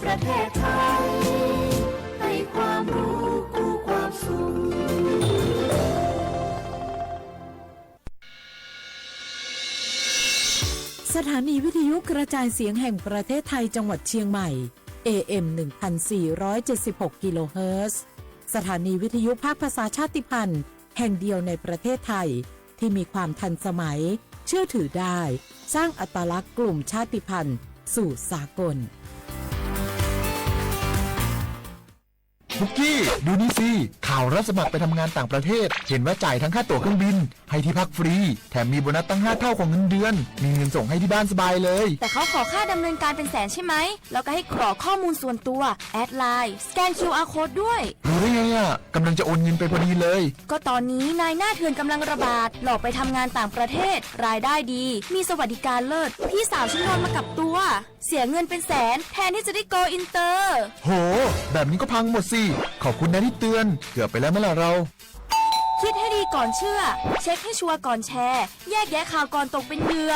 ประเทศไทยให้ความรู้คู่ความสุข สถานีวิทยุกระจายเสียงแห่งประเทศไทยจังหวัดเชียงใหม่ เอ เอ็ม หนึ่งพันสี่ร้อยเจ็ดสิบหก กิโลเฮิรตซ์ สถานีวิทยุภาคภาษาชาติพันธุ์แห่งเดียวในประเทศไทย ที่มีความทันสมัย เชื่อถือได้ สร้างอัตลักษณ์กลุ่มชาติพันธุ์สู่สากล ปุกกี้ ดูนี่สิ ข่าวรับสมัครไปทำงานต่างประเทศ เห็นว่าจ่ายทั้งค่าตั๋วเครื่องบิน ให้ที่พักฟรี แถมมีโบนัสตั้งห้าเท่าของเงินเดือน มีเงินส่งให้ที่บ้านสบายเลย แต่เขาขอค่าดำเนินการเป็นแสนใช่ไหม แล้วก็ให้กรอกข้อมูลส่วนตัว แอดไลน์ สแกน คิวอาร์ โค้ดด้วย รู้ได้ไงอ่ะ กำลังจะโอนเงินไปพอดีเลย ก็ตอนนี้นายหน้าเถื่อนกำลังระบาด หลอกไปทำงานต่างประเทศ รายได้ดี มีสวัสดิการเลิศ พี่สาวฉันโดนมากับตัว เสียเงินเป็นแสน แทนที่จะได้โกอินเตอร์ โห แบบนี้ก็พังหมดสิ ขอบคุณนะที่เตือน เกือบไปแล้วไหมล่ะเรา คิดให้ดีก่อนเชื่อ เช็คให้ชัวร์ก่อนแชร์ แยกแยะข่าวก่อนตกเป็นเหยื่อ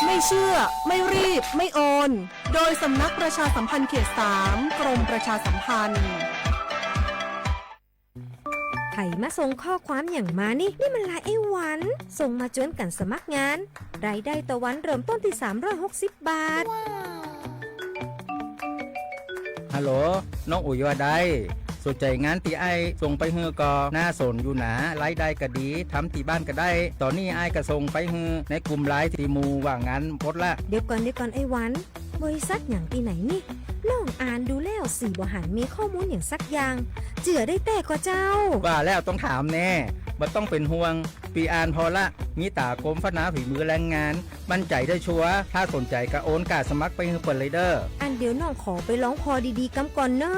ไม่เชื่อ ไม่รีบ ไม่โอน โดยสำนักประชาสัมพันธ์เขตสาม กรมประชาสัมพันธ์ ใผมาส่งข้อความอย่างมานี่ นี่มันไลน์ไอ้หวัน ส่งมาชวนกันสมัครงาน รายได้ต่อวันเริ่มต้นที่สามร้อยหกสิบบาท ฮัลโหล น้องอุ๋ยว่าได สนใจงานที่อ้ายส่งไปหื้อก็น่าสนอยู่นะ รายได้ก็ดี ทำที่บ้านก็ได้ ตอนนี้อ้ายก็ส่งไปหื้อในกลุ่มไลน์ที่หมู่ว่างงานหมดละ เดี๋ยวก่อน เดี๋ยวก่อนไอ้หวัน บริษัทอย่างที่ไหนนี่ น้องอ่านดูแล้วสี่บ่หันมีข้อมูลอย่างสักอย่าง เจื่อได้แต้ก่อเจ้า ว่าแล้วต้องถามแน่ บ่ต้องเป็นห่วง พี่อ่านพอละ มีตากรมพัฒนาฝีมือแรงงาน มั่นใจได้ชัวร์ ถ้าสนใจก็โอนก้าสมัครไปหื้อเปิ้นเลยเด้อ อันเดี๋ยวน้องขอไปลองพอดีๆกำก่อนเน้อ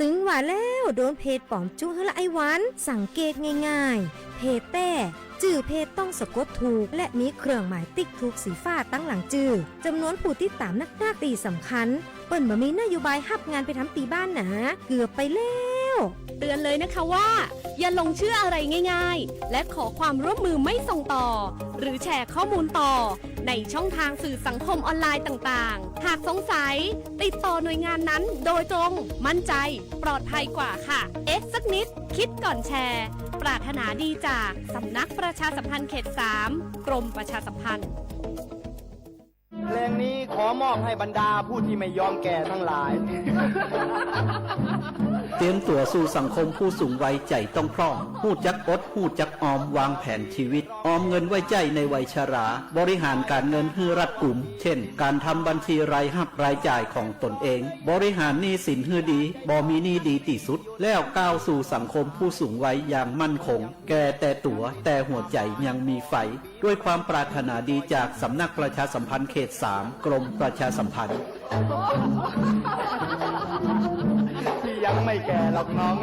ตึงว่าแล้วโดนเพจปลอมจุกหื้อละไอ้หวัน สังเกตง่ายๆ เพจแต้ จื่อเพจต้องสะกดถูก และมีเครื่องหมายติ๊กถูกสีฟ้าตั้งหลังจื่อ จำนวนผู้ติดตามนักๆ ตีสำคัญ เปิ้นบ่มีนโยบายฮับงานไปทำตีบ้านหนา เกือบไปแล้ว เตือนเลยนะคะว่า อย่าหลงเชื่ออะไรง่ายๆ และขอความร่วมมือไม่ส่งต่อ หรือแชร์ข้อมูลต่อ ในช่องทางสื่อสังคมออนไลน์ต่างๆ หากสงสัย ติดต่อหน่วยงานนั้นโดยตรง มั่นใจ ปลอดภัยกว่าค่ะ เอ๊ะสักนิด คิดก่อนแชร์ ปรารถนาดีจากสำนักประชาสัมพันธ์เขตสาม กรมประชาสัมพันธ์ เพลงนี้ขอมอบให้บรรดาผู้ที่ไม่ยอมแก่ทั้งหลาย เตรียมตัวสู่สังคมผู้สูงวัยใจ๋ต้องพร่อง ฮู้จักอด ฮู้จักออม วางแผนชีวิต ออมเงินไว้ใจ๊ในวัยชรา บริหารการเงินหื้อรัดกุม เช่น การทำบัญชีรายฮับรายจ่ายของตนเอง บริหารหนี้สินหื้อดี บ่มีหนี้ดีตี้สุด แล้วก้าวสู่สังคมผู้สูงวัยอย่างมั่นคง แก่แต่ตั๋ว แต่หัวใจยังมีไฟ ด้วยความปรารถนาดีจากสำนักประชาสัมพันธ์เขตสาม กรมประชาสัมพันธ์ พี่ยังไม่แก่หรอกน้อง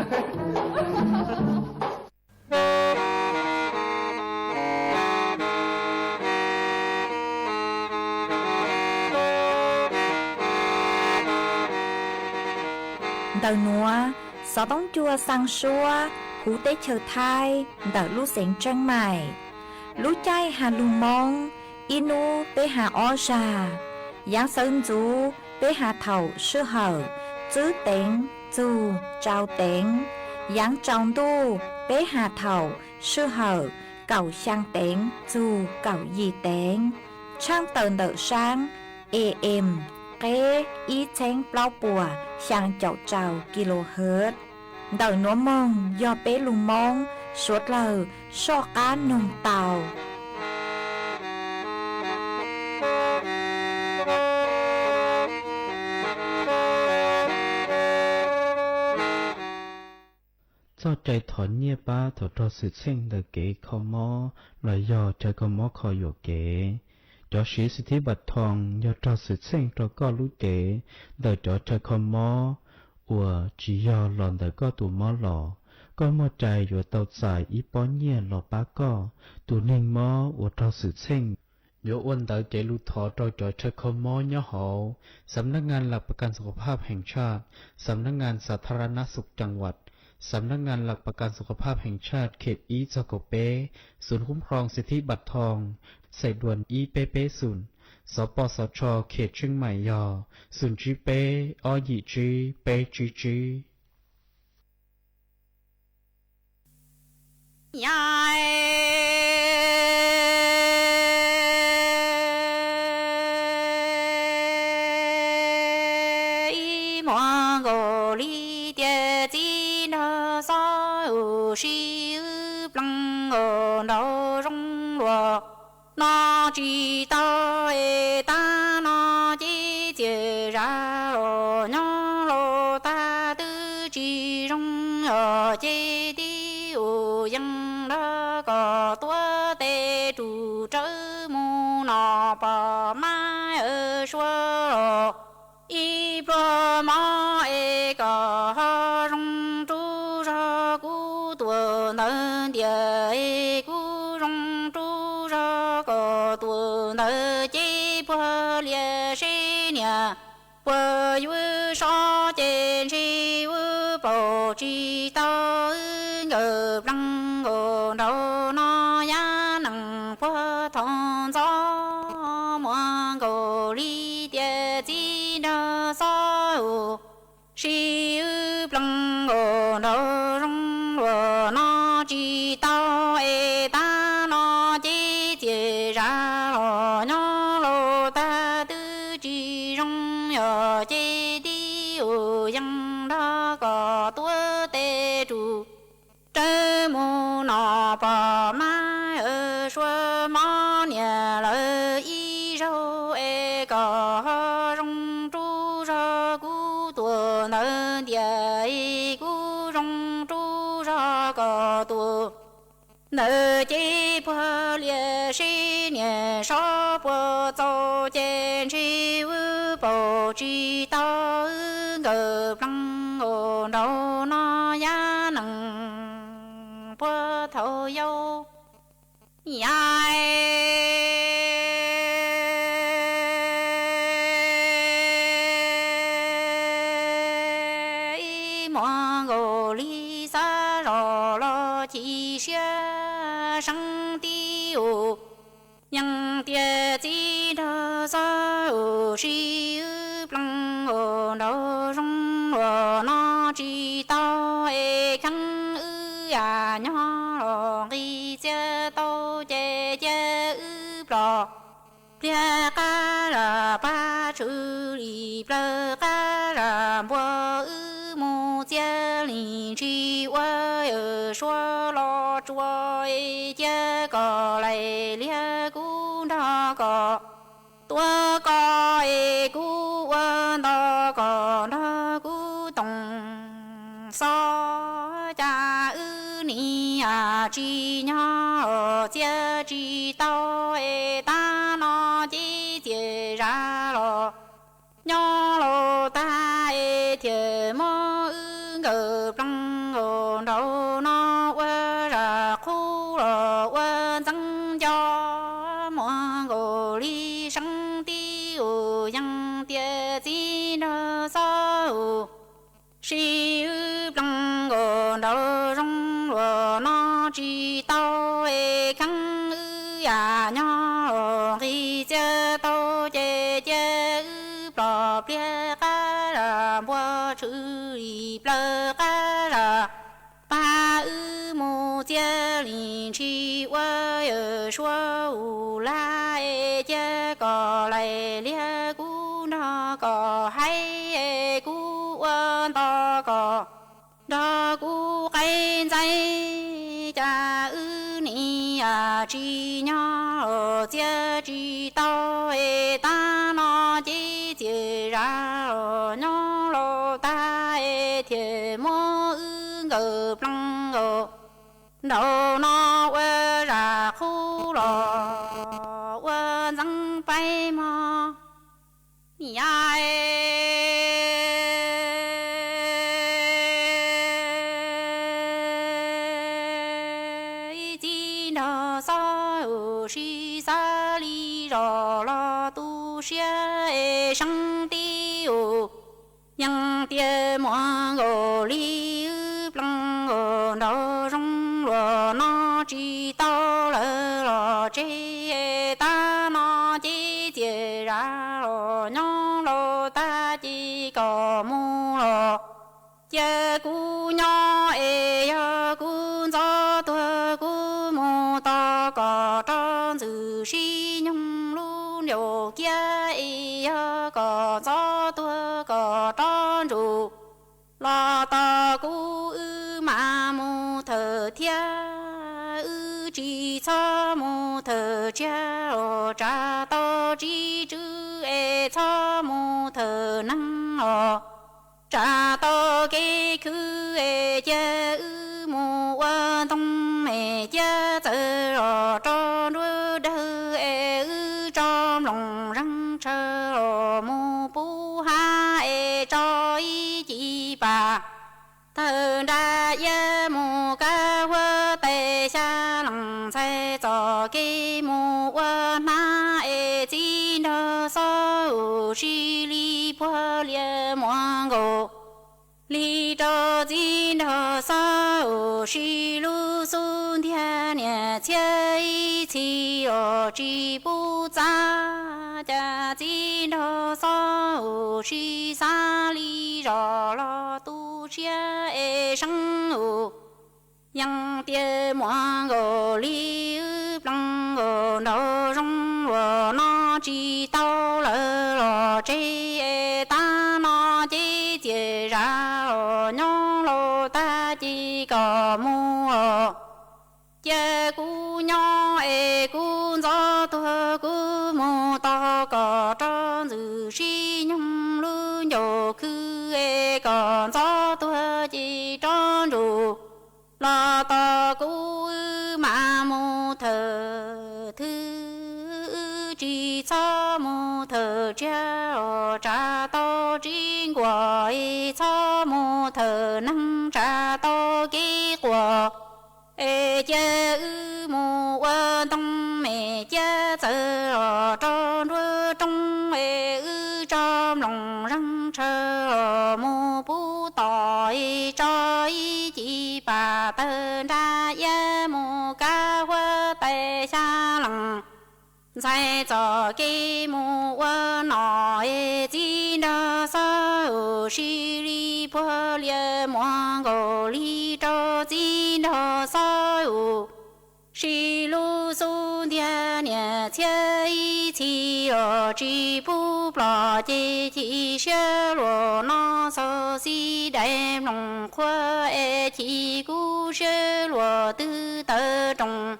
Ntawm nuav, xov tooj cua xaa suab huv teb chaws Thaib ntawm lub xeev Tsheeb Maim. Lub caij has lug Moob, ib nub peb has ob zag. Yaav sawv ntxuv peb has thaum sij hawm tswb teev txug tsau teev. Yaav tsaus ntuj peb has thaum sij hawm kaum xyaa teev txug kaum yim teev. Tshaaj tawm ntawm saab A M qeb ib txheeb plaub puas xyaa caum rau kilohertz. Ntawm nuav moog yog peb lug Moob suav dlawg soj qaab noog tau. Txoj cai thov nyiaj pab thaum raug xwm txheej ntawm kev kho mob los yog chaw kho mob kho yuam kev. Cov siv xim thib npam thoo yog raug xwm txheej rau koj lub cev ntawm cov chaw kho mob uas tsis yog los ntawm koj tus mob los. Koj muaj cai yuav tau txais ib pob nyiaj los pab koj tus neeg mob uas raug xwm txheej. Yuav ua ntawv cev lus thov rau cov chaw kho mob nyob hauv สำนักงานหลักประกันสุขภาพแห่งชาติ สำนักงานสาธารณสุขจังหวัด สำนักงานหลักประกันสุขภาพแห่งชาติ เขตอีสต์ ซอยเก้าสิบแปด ศูนย์คุ้มครองสิทธิบัตรทอง สายด่วน อีสต์ เก้าสิบแปด ศูนย์ Xov poj xov tsho khiav tsheej maim yog xus tsib peb ob yim tsib peb tsib tsib. Ib muag nkaus li tias txiv nrog xob ua si wb plees nkaus nraug zoo luag no tsis tau es tab no ces txias zam los nyob los tag twb tsis zoo yog ces tib ua yees nrog kom tuav tes rus rawv mus no pom mab sua los ib pluag mob es kom ho zoo rub zog kuv tuam ntawd ntiag es kuv zoo rub zog kom tuam ntawd ces puag lias seb niam puas yuav sob ces ntshe wb paum tsis tau wb nkawd plees nkaus nraug no yab nees puag thaum ntxov muag nkaus li tias txiv nrog xob ua si wb plees nkaus nraug zoo luag no tsis tau es tab no ces txias zam los nyob los tag twb tsis zoo yog ces tib ua yees nrog kom tuav tes rus rawv mus no pom mab sua mob niam lawv ib zaug es kom ho zoo rub zog kuv tuam ntawd ntiag es kuv zoo rub zog kom tuam ntawd ces puag lias seb niam seb puas txaus ces ntshe wb paum tsis tau wb nkawd plees nkaus nraug no yab nees puag thaum yau yab ib muag nkaus li xav zoj los chim siab seeb tib ua yees tias txiv nrog xob ua si wb plees nkaus nraug zoo luag no tsis tau es kheev wb yam nyob los nqis txias tau ces cia wb plom pliag qab zaj pab tshwm lim plawv qab zaj npua wb mus txias li ntshis ua yawm suav los tsuas es cia kom lais liag kuv nrog kom tuav koj es kuv ua nto kom nrog kuv toom xob cas wb nim yam tsis nyob txias tsis tau es tab no ces txias zam los nyob los tag es thiaj muab wb nkawd plees nkaus nraug no ua zaj qub los ua ntxeev nco muag nkaus li seeb tib ua yees tias txiv nrog xob ua si wb plees nkaus nraug zoo luag no tsis tau es kheev wb yam nyob los nqis txias tau ces cia wb plom pliag qab zaj npua tshwm lim plawv qab zaj pab wb mus txias li ntshis ua yawm suav ua lag es cia kom lais liag kuv nrog kom haib es kuv ua nto kom nrog kuv qaib ntxaib cas wb nim yam tsis nyob txias tsis tau es tab no ces txias zam los nyob los tag es thiaj muab wb nkawd plees nkaus nraug no ua zaj qub los ua ntxeev paib mog. Yam txiv nrog xob ua si xav li zoj los tu siab es seeb tib ua yees tias muaj nkaus li wb plees nkaus nraug zoo luag no tsis tau lawv los tseg es tab no ces txias ci kom mus los. Cia kuv nyob es yog kuv ntxov tuag kuv mus tos kom rov ntxwm sib nyoog lub ncaus kiab es yog kom ntxov tuag kom rov ntsuj los tos kuv wb mam mus thawm thiab. Wb tsis txhob mus thawm tsiaj os, tsam tau txiv tswv es txhob mus thawm neeg os, tsam tau kev khwv es cia wb mus ua ntoo es cia txawm los rau nruab dawg es wb tso nploos zeeg tshaw los mus pub hab es tso ib ci pas tawg nra iab mus kab huab tais xya lees ntxhais txoj kev mus ua hnab es txiv nraug xob ua si li puag lias muag nkaus li rau txiv nraug xob ua si lub xub ntiag niam txhiab ib txhis os tsis pub txav. Cas txiv nraug xob ua si xav li zos los tu siab es seeb ua yees tias muag nkaus li wb plees nkaus nraum zoov luag no tsis tau lawm los tseg es tab no ces txias zam los nyob laus tag ci kom mus los. Cia kuv nyob es kuv ntxov tuag kuv mus tos kom rov ntxwm sib nyoog lub ncaus khwv es kom ntxov tuag ces rov ntsuj los tos kuv wb mam mus thawm thwb. Wb tsis txhob mus thawm tsiaj os, tsam tau txiv nkuas es txhob mus thawm neeg tsam tau kev quas es cia wb mus ua ntoo es cia txawm los rau nruab roob es wb tso nploos zeeg tshaw los mus pub tom es tso ib ci pas tawg nra iab mus kab huab tais xya lees ntxhais txoj kev mus ua nom es txiv nraug xob ua si li puag lias muag nkaus li rau txiv nraug xob ua si lub xub ntiag niam txhiab ib txhis os tsis pub plom ces chim siab luag no txhaum xib dais nploos qhuav es chim kub siab luag twb tawm roos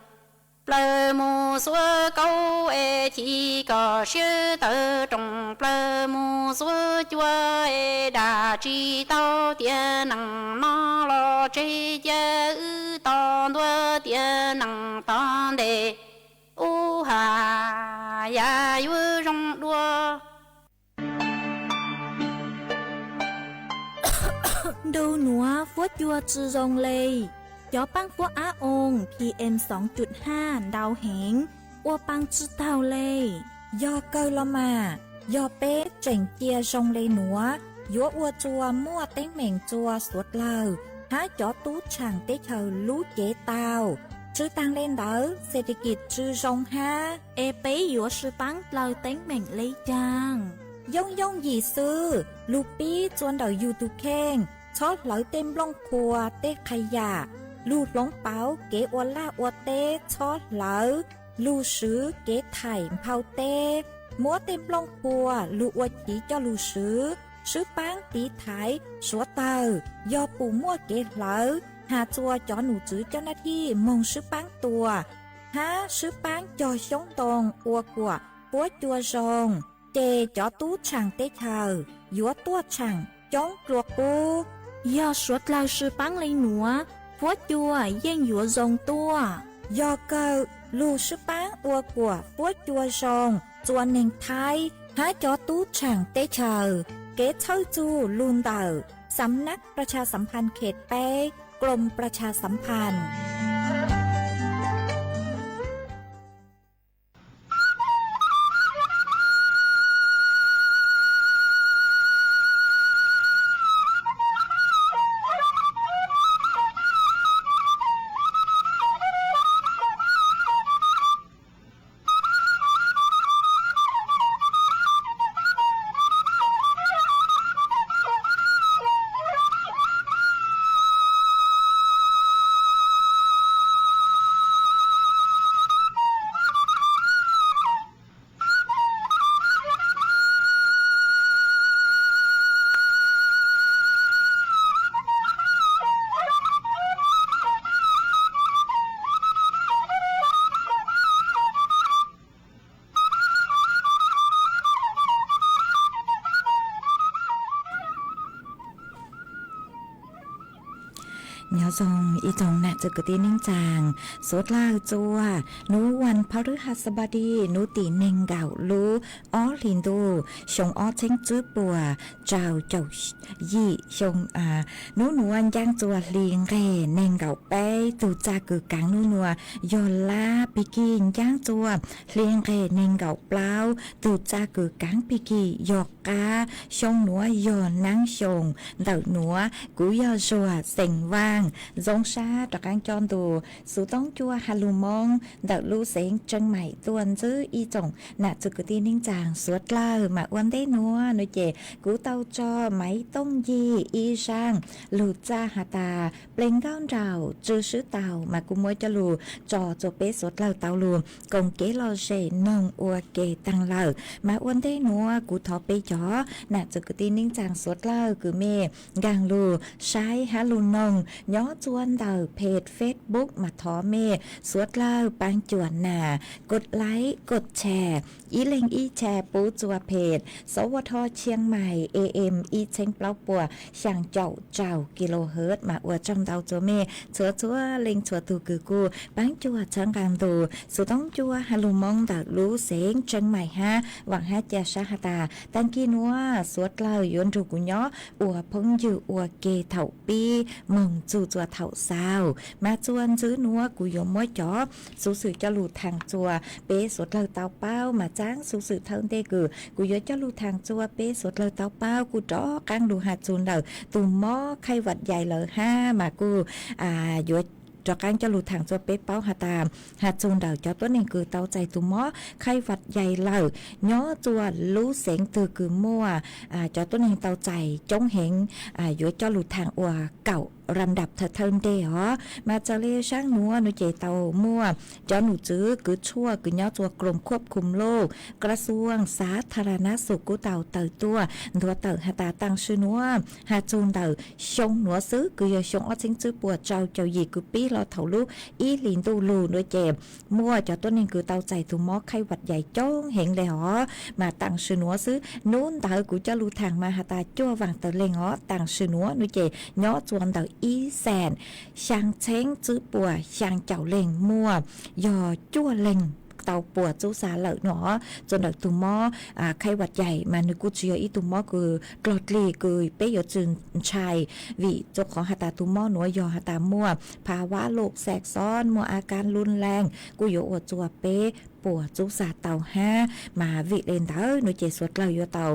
plaws mus xuab kaub es chim kom siab tawm roos plaws mus xuab cua es dam tsis tau tias nees no los tseg cia wb tos ntua tias nees tog ntes ub has yam yuav zoo dua. Ntu nuav fuab cua tsi zoo le, cov paab fuab ab oo PM soo cum haj ntau heev, ua paa tsi taug le. Yog kawg los mas, yog peb tseem cia zoo le nuav, yuav ua rua muaj teeb meem rua suav dlawg hab cov tub tshaam teb chaws lub cev tau. Tsw taag le ntawd, xes tes kis tsi zoo hab. Es peb yuav sib paab dlaws teeb meem le caag? Yooj yooj yim xwb, lug pib rua ntawm yug tug kheej, txhob hlawv tej nplooj qhuav tej qha yam, lug hloov pauv kev ua laj ua teb txhob hlawv, lug swv kev thaim nphau teb, muab tej nplooj qhuav lug ua chiv coj lug swv, sib paab tiv thaiv suav dlawg, yog pum muaj kev hlawv, has rua cov num tswv coj naj thij moog sib paab tua, hab sib paab cog xyoob ntoo ua kuam fuab cua zoo, ces cov tub tshaam teb chaws yuav tuaj tshaam coob dlua qub. Yog suav dlawg sib paab le nuav, fuab cua yeej yuav zoo tuaj. Yog kawg, lug sib paab ua kuam fuab cua zoo rua neeg Thaib hab cov tub tshaam teb chaws, kev txhawb txug lug ntawm Samnak Prachasam Phan Khet peb, Klom Prachasam Phan. Nyob zoo ib tsoom nam txiv kwv tij neej tsaa suav dlawg txua, nub vas phau rwb has xab npab di nub tim neeg nkaum lub ob hlis ntuj xyoo ob txheeb tswb puas rau caum yim xyoo. Nub nuav ncaab txua hli nqeg neeg nkaum peb tug txaj kws kaav nub nuav yog lab pig kig, ncaab txua hli nqeg neeg nkaum plaub tug txaj kws kaav pig kig yog qab. Xyoo nuav yog naab xyoo ntawm nuav, kuv yog Zuag xeem Vaaj, zoo sab rov qaab coj ntu xuv toob cua has lug Moob ntawm lub xeev Tseeb Maim tuaj ntsib ib tsoom nam txiv kwv tij neej tsaa suav dlawg. Mas ua ntej nuav nuav ces kuv tau tso maiv tooj yig ib zaaj lug txaj has tas Pleg Nkaub Nraug Tsw Swb Taug, mas kuv muab coj lug tso txua peb suav dlawg tau lug koom kev lom zem noog ua ke taag lawm. Mas ua ntej nuav kuv thov peb cov nam txiv kwv tij neej tsaa suav dlawg kws mej nkaag lug saib has lug noog nyob txua ntawm peg Facebook mas thov mej suav dlawg paab cuam nam kod laib kod tshee, ib leeg ib tshee pub txua peg Sov Vo Tho Tshiab Mais A M ib txheeb plaub puas xyaa caum rau kilohertz. Mas ua tsaug ntau txua mej txhua txhua leej txhua tug kws kuj paab cuam txhawb nqaa ntu xuv toob cua has lug Moob ntawm lub xeev Tseeb Mais hab vaam hab ca sab has tas taag kis nuav suav dlawg yuav nrug kuv nyob ua phooj ywg ua ke thaum pib moog txug txua thaum xaus. Mas txua ntsib nuav kuv yuav muab cov xuv xwm coj lug thaam txua peb suav dlawg tau paub. Mas txaab xuv xwm thawj ntej kws kuv yuav coj lug thaam txua peb suav dlawg tau paub kuj rov qaab lug has txug ntawm tug mob khaij vaj yais lawm hab mas kuj yuav rov qaab coj lug thaam txua peb paub has tas has txug ntawm cov tuab neeg kws tau txais tug mob khaij vaj yais lawm nyob txua lub xeev twg kws muaj cov tuab neeg tau txais coob heev, yuav coj lug thaam ua kaum lam ndap thawj thawj ntej os. Mas txawm le zaaj nuav nuav ces tau muaj cov num tswv kws tshuaj kws nyob txua Krom Khuab Khum Loj, Kra Xuam Xav Tha Ra Na Xum kuj tau tawm tuaj nthuav tawm has tas taam sim nuav has txug ntawm xyoo nuav xwb kws yog xyoo ob txheeb tswb puas rau caum yim kws pib lug thaum lub ib hlis ntuj lug nuav ces muaj cov tuab neeg kws tau txais tug mob khaij vaj yais coob heev le os. Mas taam sim nuav xwb, nub ntawd kuv coj lug thaam mas has tas cuaj vaam tawm leeg os, taam sim nuav nuav ces nyob txua ntawm ib xees xyaa txheeb tswb puas xyaa caum leeg muaj yog cuaj leeg tau puas txub xa lawm nuav os. Txua ntawm tug mob khaij vaj yais mas nwg kuj tsi yog ib tug mob kws dlog dlig kws peb yuav tsi ntshai, vim txua qhov has tas tug mob nuav yog has tas muaj pha vab lom xeem xoob muaj a kaab lub leej kuj yuav ua txua peb puas txub xa tau hab. Mas vim le ntawd nuav ces suav dlawg yuav tau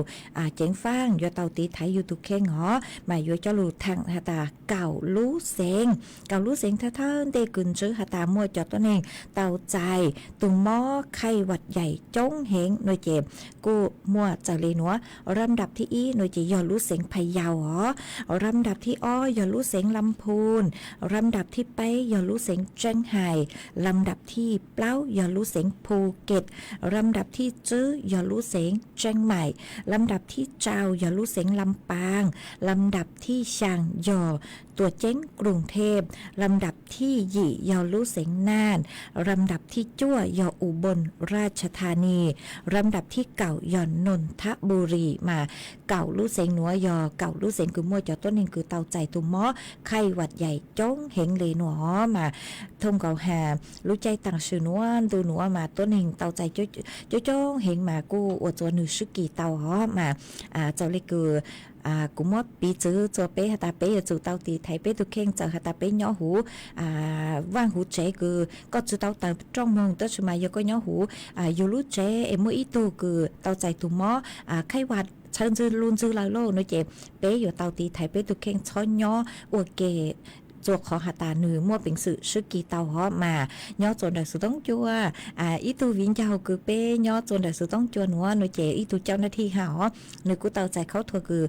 ceev faaj yuav tau tiv thaiv yug tug kheej os, mas yuav coj lug thaam has tas kaum lub xeev, kaum lub xeev thawj thawj ntej kws ntsib has tas muaj cov tuab neeg tau txais tug mob khaij vaj yais coob heev nuav ces kuj muaj txawm le nuav, lam ndap thib ib nuav ces yog lub xeev Pha Yau os, lam ndap thib ob yog lub xeev Lam Phun, lam ndap thib peb yog lub xeev Tseeb Hais, lam ndap thib plaub yog lub xeev Phu Kem, lam ndap thib tswb yog lub xeev Tseeb Maim, lam ndap thib rau yog lub xeev Lam Paas, lam ndap thib xyaa yog Tuam Ceeb Kruv Thej, lam ndap thib yim yog lub xeev Naj, lam ndap thib cuaj yog U Boos Raj Tha Nis, lam ndap thib kaum yog Noos Thab Npu Ris. Mas kaum lub xeev nuav yog kaum lub xeev kws muaj cov tuab neeg kws tau txais tug mob khaij vaj yais coob heev le nuav os. Mas thooj nkaus has lub caij taam sim nuav ntu nuav mas tuab neeg tau txais coob coob heev mas kuj ua txua nwg swb kis tau os. Mas txawm le kws kuv muab piv txwv txua peb has tas peb yuav tsum tau tiv thaiv peb tug kheej, txawm has tas peb nyob huv vaaj huv tsev kws koj tsi tau tawm rooj moog tab sis mas yog koj nyob huv yug lub tsev es muaj ib tug kws tau txais tug mob khaij vaj txhawb ntxwg lug ntxwg lawm lauj nuav ces peb yuav tau tiv thaiv peb tug kheej txhob nyob ua ke txua qhov has tas nwg muaj peev xwm swb kis tau os. Mas nyob txua ntawm xuv toob cua ib tug viv ncaus kws peb nyob txua ntawm xuv toob cua nuav nuav ces ib tug cau na thi has os, nwg kuj tau txais khaub thuas kws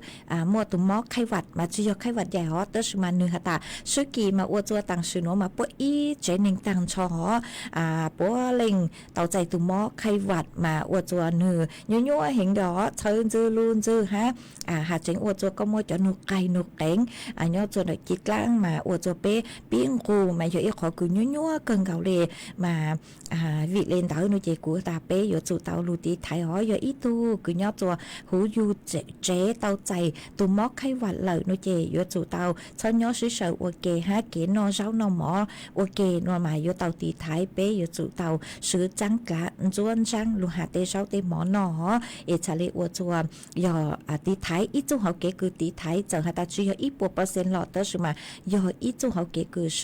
muaj tug mob khaij vaj mas tsi yog khaij vaj yais os tab sis mas nwg has tas swb kis mas ua txua taam sim nuav mas puab ib tsev neeg taag nrho os puab leej tau txais tug mob khaij vaj mas ua txua nwg nyuaj nyuaj heev le os, txhawb ntxwg lug ntxwg hab has tseev ua txua koj muaj cov nug qaig nug qeev nyob txua ntawm ci dlaab mas ua rua peb pib nqus mas yog ib qhov kws nyuaj nyuaj kawg nkaus le. Mas vim le ntawd no ces kuv tas peb yuav tsum tau lug tiv thaiv os. Yog ib tug kws nyob txua huv yug tsev tau txais tus mob khaij vam lawm no ces yuav tsum tau txhob nyob sib saw ua ke hab kev noj zaub noj mov ua ke no mas yuav tau tiv thaiv. Peb yuav tsum tau swv tsaab dlav ntsuab ntsaab lug has tej zaub tej mov noj os. Es txhad le ua txua yog tiv thaiv ib txuj hauv kev kws tiv thaiv txawm has tas tsi yog ib puas percent los tab sis mas yog ib txuj hauv kev kws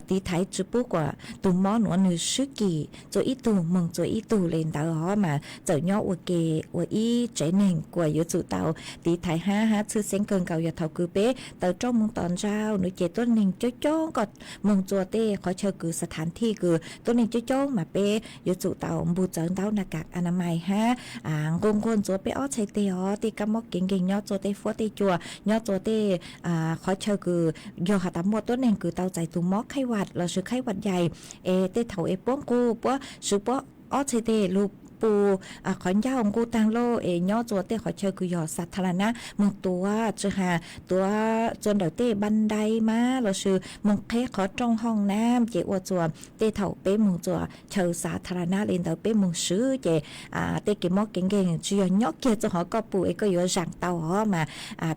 tiv thaiv tsi pub kuas tus mob nuav nwg swb kis txua ib tug moog txua ib tug le ntawd os. Mas txawm nyob ua ke ua ib tsev neeg kuas yuav tsum tau tiv thaiv hab hab tshwj xeeb kawg nkaus yog thaum kws peb taws roj moog tom ntsauj no ces tuab neeg coob coob koj moog txua tej qhov chaw kws xathas thij kws tuab neeg coob coob mas peb yuav tsum tau npug txawv ntaub na kas a na mais hab nqua nquag ntxuav peb ob txhais teg os. Tej kab mob kev nkeeg nyob txua tej fuab tej cua nyob txua tej qhov chaw kws yog has tas muaj tuab neeg kws tau txais tus mob khaij vam lossis khaij vam yais es tej thaum es puab nqus puab swv puab ob txhais teg lug pus qhov ncauj nqus taag lauj es nyob txua tej qhov chaw kws yog xathas na moog tuav tsi has tuav txua ntawm tej npa ntais mas lossis moog qheb qhov rooj hooj na ces ua txua tej thaum peb moog txua chaw xathas na le ntawd peb moog swv ces tej kev mob kev nkeeg tsi yog nyob kiag txua hov koj pum es koj yuav zaam tau os mas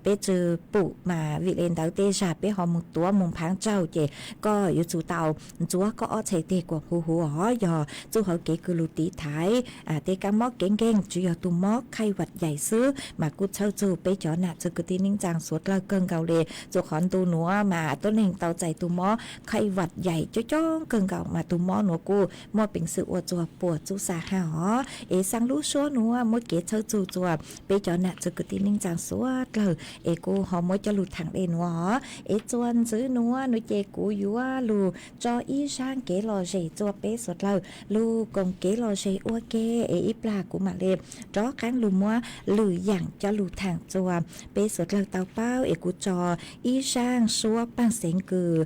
peb tsi pum mas vim le ntawd tej zag peb ho moog tuav moog phaav tsaug ces koj yuav tsum tau ntxuav koj ob txhais teg kuas huv huv os. Yog txuj hauv kev kws lug tiv thaiv tej kab mob kev nkeeg tsi yog tus mob khaij vam yais xwb mas kuj txhawj txug peb cov nam txwv kwv tij neej tsaa suav dlawg kawg nkaus le. Txua qhov ntu nuav mas tuab neeg tau txais tus mob khaij vam yais coob coob kawg nkaus mas tus mob nuav kuj muaj peev xwm ua txua puas txuj xa hab os. Es xaa lub suab nuav muab kev txhawj txug txua peb cov nam txwv kwv tij neej tsaa suav dlawg es kuj ho muab coj lug thaam le nuav os. Es txua ntxiv nuav nuav ces kuv yuav lug tso ib zaaj kev lom zem txua peb suav dlawg lug koom kev lom zem ua ke es ib plag kuv mam le rov qaab lug muab lwm yaam coj lug thaam txua peb suav dlawg tau paub es kuv tso ib zaaj suab paaj xeev kws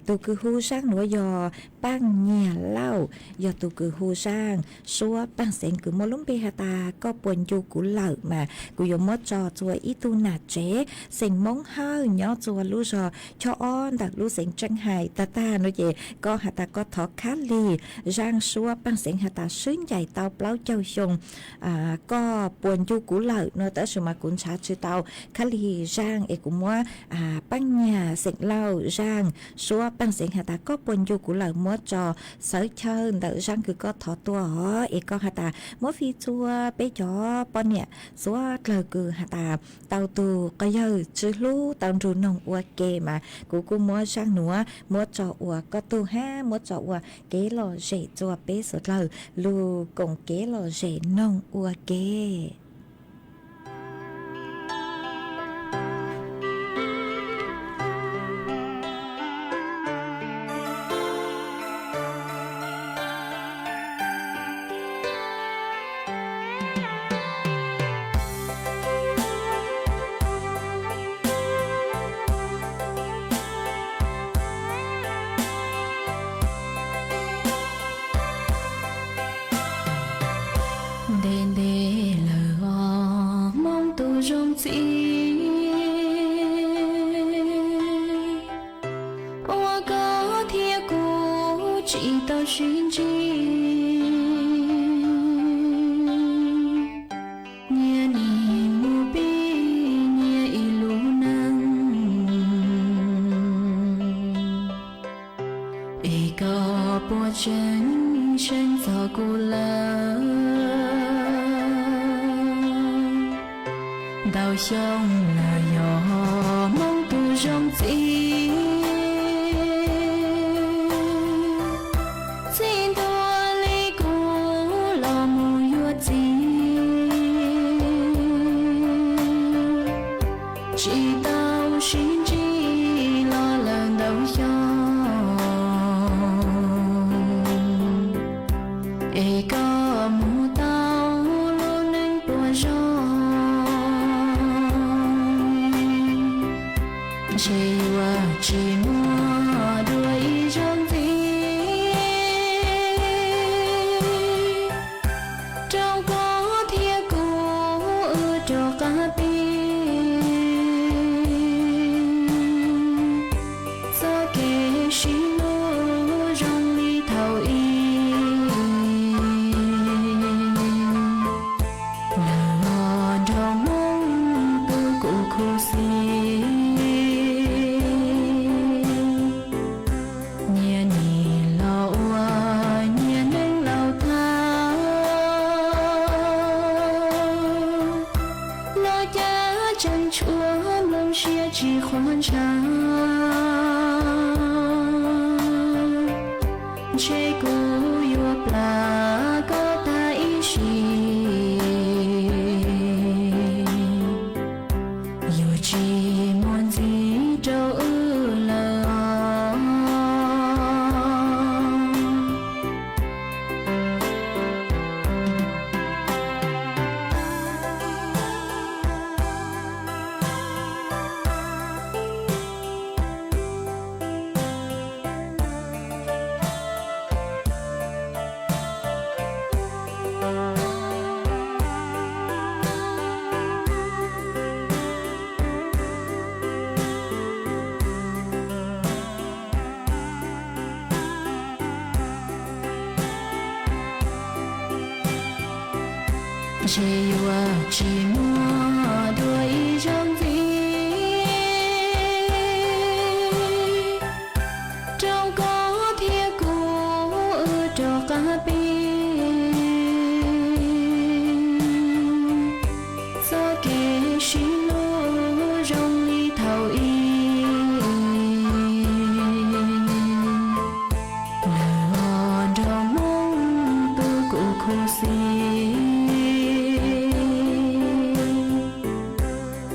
tus kws hu zaaj nuav yog Paaj Nyiag Lauj, yog tus kws hu zaaj suab paaj xeev kws muaj lub npe has tas koj puas ncu kuv lawm mas kuv yuav muab tso txua ib tug nam tsev xeem Moob Hawj nyob txua lub zog Choj Ob ntawm lub xeev Tseeb Hais tag tag nuav ces koj has tas koj thov khab lig zaaj suab paaj xeev has tas swb ncaim tau plaub caug xyoo koj puas ncu kuv lawm no tab sis mas kuv ntshav tsi tau khab lig zaaj es kuv muab Paaj Nyiag Xeem Lauj zaaj suab paaj xeev has tas koj puas ncu kuv lawm muab tso xawv chaw ntawm zaaj kws koj thov tuaj os es koj has tas muab fij txua peb cov poj niam suav dlawg kws has tas tau tug quas yawg tsi hlub tau nrug noog ua ke mas kuv kuj muab zaaj nuav muab tso ua koj tug hab muab tso ua kev lom zem txua peb suav dlawg lug koom kev lom zem noog ua ke. Ntev ntev lawm os Moob tus zoo txiv, uas koj thiab kuv tsis tau sib ntsib. Nyias nim mus pib nyias ib lub neej, es koj puas tseem seev txog kuv lawm? Ntau xyoo lawm yog Moob tus zoo txiv, txij ntua li kuv los mus yuav txiv, tsis tau sib ntsib los lawm ntau xyoo, es koj mus tau lub neej puas zoo, ntshe yuav tsis muaj dua ib zaug ntxiv rau koj thiab kuv wb rov qab pib txoj Tseem tshuav nplooj siab tsis qhuav ntshav, ntshe kuv yuav plam koj tag ib sim, yuav tsis muaj ntxiv rau wb lawm os. Ntshe yuav tsis muaj dua ib zaug ntxiv rau koj thiab kuv wb rov qab pib txoj kev sib hlub zoo li thaum ub. Lawm os nraug Hmoob, tus kuv khuv xim,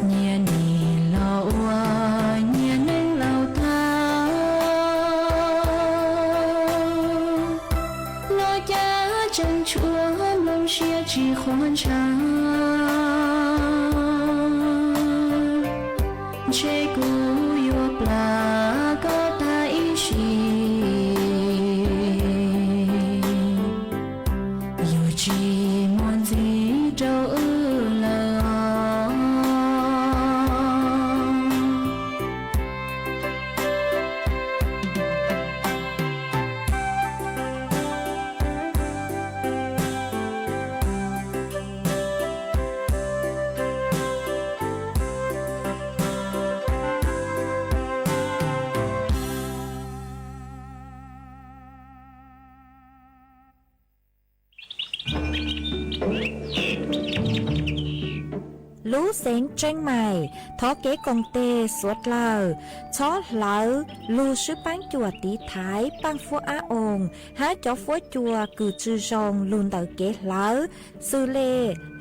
nyias nim los ua nyias neej laus tag, los cas tseem tshuav nplooj siab tsis qhuav ntshav. Ntshe kuv yuav plam koj tag ib sim, yuav tsis muaj ntxiv rau wb lawm os. Lub xeev Tseeb Maim thov kev koom tes suav dlawg txhob hlawv lug sib paab cuam tiv thaiv paaj fuab ab oo hab cov fuab cua kws tsi zoo lug ntawm kev hlawv, xws le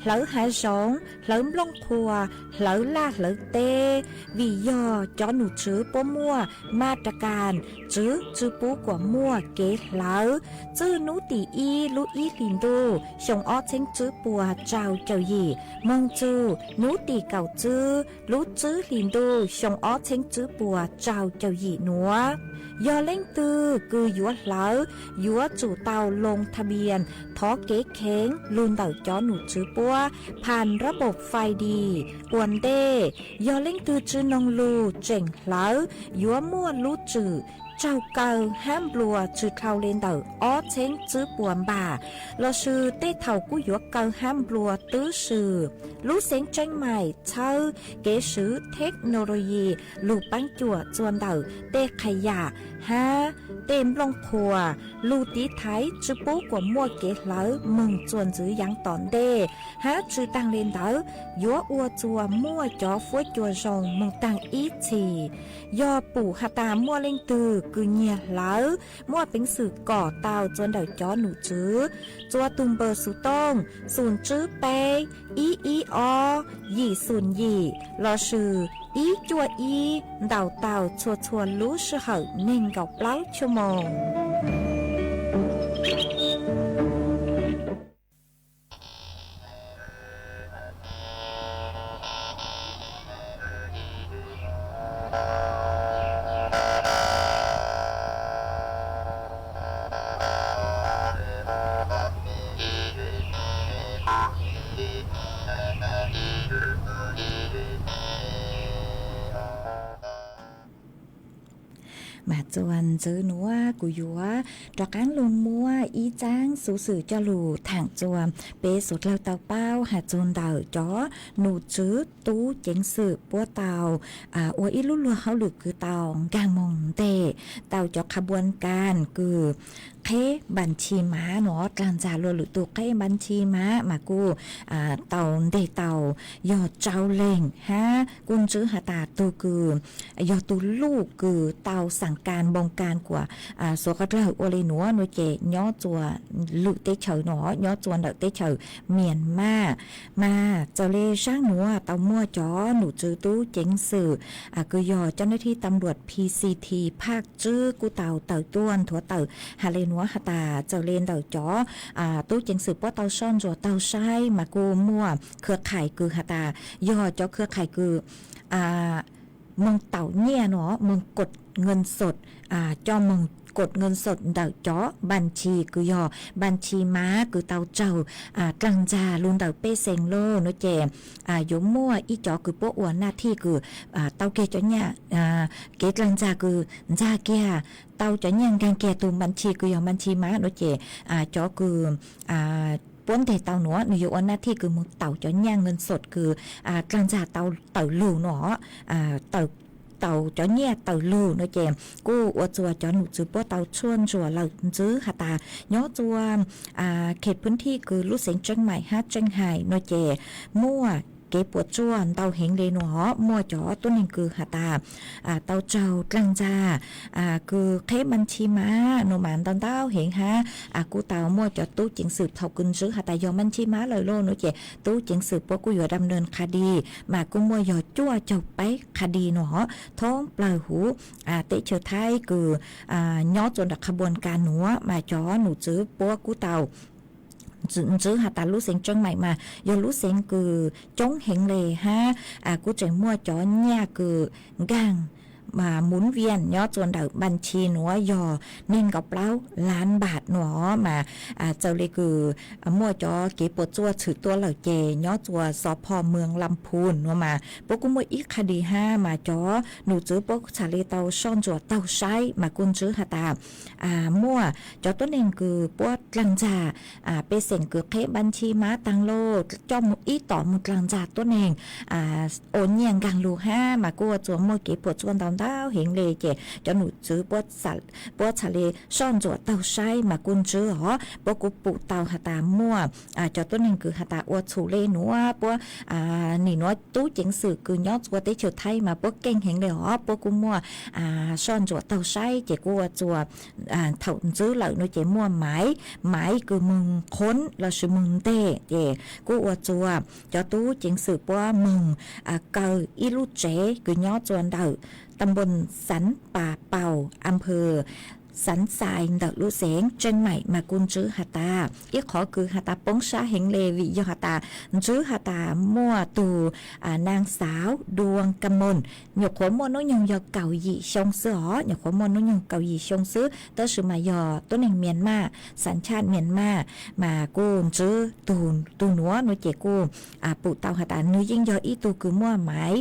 hlawv hav zoov, hlawv nplooj qhuas, hlawv laj hlawv teb, vim yog cov num tswv puab muaj ma ra kas tswv tsi pub kuas muaj kev hlawv txij nub tim ib lub ib hlis ntuj xyoo ob txheeb tswb puas rau caum yim moog txug nub tim kaum tswb lub tswb hlis ntuj xyoo ob txheeb tswb puas rau caum yim nuav. Yog leej twg kws yuav hlawv, yuav tsum tau loo tha npias thov kev kheev lug ntawm cov num tswv puab phas rab npaum fais dis. Ua ntej, yog leej twg tsi noog lug tseem hlawv, yuav muaj lub tswm tsaug kaw hab nplua tsi dhau le ntawm ob txheeb tswb puas npam, lossis tej thaum kuj yuav kaw hab nplua twb swm. Lub xeev Tseeb Maim txhawb kev swv theknologi lug paab cuam txuas ntawm tej qhas yam hab tej nplooj qhuas lug tiv thaiv tsi pub kuas muaj kev hlawv moog txuas ntxiv yaav tom ntej, hab tsi taag le ntawd yuav ua txuas muaj cov fuab cua zoo moog taag ib txhis. Yog pum has tas muaj leej twg kws nyiag hlawv, muaj peev xwm kom tau txuas ntawm cov num tswv, txuas tug npawb xuv tooj xoom tswb peb ib ib ob yim xoom yim lossis ib cuaj ib, ntaus tau txhua txhua lub sij hawm neeg nkaum plaub chua moos. Mas txuas ntxiv nuav kuv yuav rov qaab lug muab ib tsaab xuv xwm coj lug thaam txug peb suav dlawg tau paub has txug ntawm cov num tswv tub ceev xwm puab tau ua ib lub luag hauj lwm kws tau nkaag moog nteg tau cov qha buas kas kws qheb npas tshis mav nuav, dlaag ntxag luas lwm tug qheb npas tshis mav mas kuj tau nteg tau yog tsau leeg hab kuj ntswb has tas tug kws yog tug luj kws tau xaam kas npoo kas kuas suav dlawg ua le nuav nuav ces nyob txuas lwm teb chaws nuav, nyob txuas ntawm teb chaws Mias Mas. Mas txawm le saab nuav tau muaj cov num tswv tub ceev xwm kws yog cov nab thib tam luas P C T phaak tswb kuj tau tawm tuaj nthuav tawm has le nuav has tas txawm le ntawm cov tub ceev xwm puab tau soj ntsuam taug saib mas kuj muaj khwv qhais kws has tas yog cov khwv qhais kws moog taum nyiaj nuav, moog kod nka xom, coj moog kod nka xom ntawm cov npas tshis kws yog npas tshis mav kws tau raug dlaag ntxag lug ntawm pej xeem lug nuav ces yuav muaj ib cov kws puab ua naj thij kws tau kiag cov nyiaj, kev dlaag ntxag kws ntxag kiag tau cov nyiaj nkaag kiag tug npas tshis kws yog npas tshis mav nuav ces cov kws puab nteg tau nuav nwg yuav ua naj thij kws moog taum cov nyiaj nka xom kws dlaag ntxag tau tawm lug nuav, taum cov nyiaj tawm lug nuav ces kuj ua txuas cov num tswv puab tau tshuaj ntsuam lawm ntswb has tas nyob txuas khem pwv thij kws lub xeev Tseeb Maim hab Tseeb Hais nuav ces muaj kev puas tsuaj ntau heev le nuav, muaj cov tuab neeg kws has tas tau raug dlaag ntxag kws qheb npas tshis mav nuav mas ntau ntau heev hab kuj tau muaj cov tub ceev xwm thaus kws ntswb has tas yog npas tshis mav lawm lauj nuav ces tub ceev xwm puab kuj yuav dam nws qha dis mas kuj muaj yog cuaj caug peb qha dis nuav thoob plawg huv teb chaws Thaib kws nyob txuas nram qha buas kas nuav mas cov num tswv puab kuj tau ntswb has tas lub xeev Tseeb Maim mas yog lub xeev kws coob heev le hab kuj tseem muaj cov nyiaj kws nkaag mus viaj nyob txuas ntawm npas tshis nuav yog neeg nkaum plaub lab npam nuav mas txawm le kws muaj cov kev puas tsuaj tshwm tuaj lawm ces nyob txuas xov phom mws Lam Phun nuav mas puab kuj muaj ib qha dis hab mas cov num tswv puab txhaj le tau soj ntsuam taug saib mas kuj ntswb has tas muaj cov tuab neeg kws puab dlaag ntxag pej xeem kws qheb npas tshis mav taag lauj, coj mus ib tom mus dlaag ntxag tuab neeg ua nyiaj nkaag lug hab mas kuj ua txuas muaj kev puas tsuaj ntau ntau heev le ces cov num tswv puab txhaj le soj ntsuam taug saib mas kuj ntswb os puab kuj pum tau has tas muaj cov tuab neeg kws has tas ua txhum le nuav puab nim nuav tub ceev xwm kws nyob txuas teb chaws Thaib mas puab keej heev le os puab kuj muaj soj ntsuam taug saib ces kuj ua txuas thaum ntswb lawm nuav ces muaj maiv, maiv kws moog qhuab lossis moog nteg ces kuj ua txuas cov tub ceev xwm puab moog kaw ib lub tsev kws nyob txuas ntawm tam npos Xav Pas Paus, am phaw Xav Xais ntawm lub xeev Tseeb Maim mas kuj ntswb has tas ib qhov kws has tas poob sab heev le vim yog has tas ntswb has tas muaj tug naag xaav Duas Ka Moos nyuam qhuav muaj nub nyoog yog kaum yim xyoo xwb os, nyuam qhuav muaj nub nyoog kaum yim xyoo xwb tab sis mas yog tuab neeg Mias Mas, xav tshaj Mias Mas, mas kuj ntswb tug nuav nuav ces kuj pum tau has tas nwg yeej yog ib tug kws muaj maiv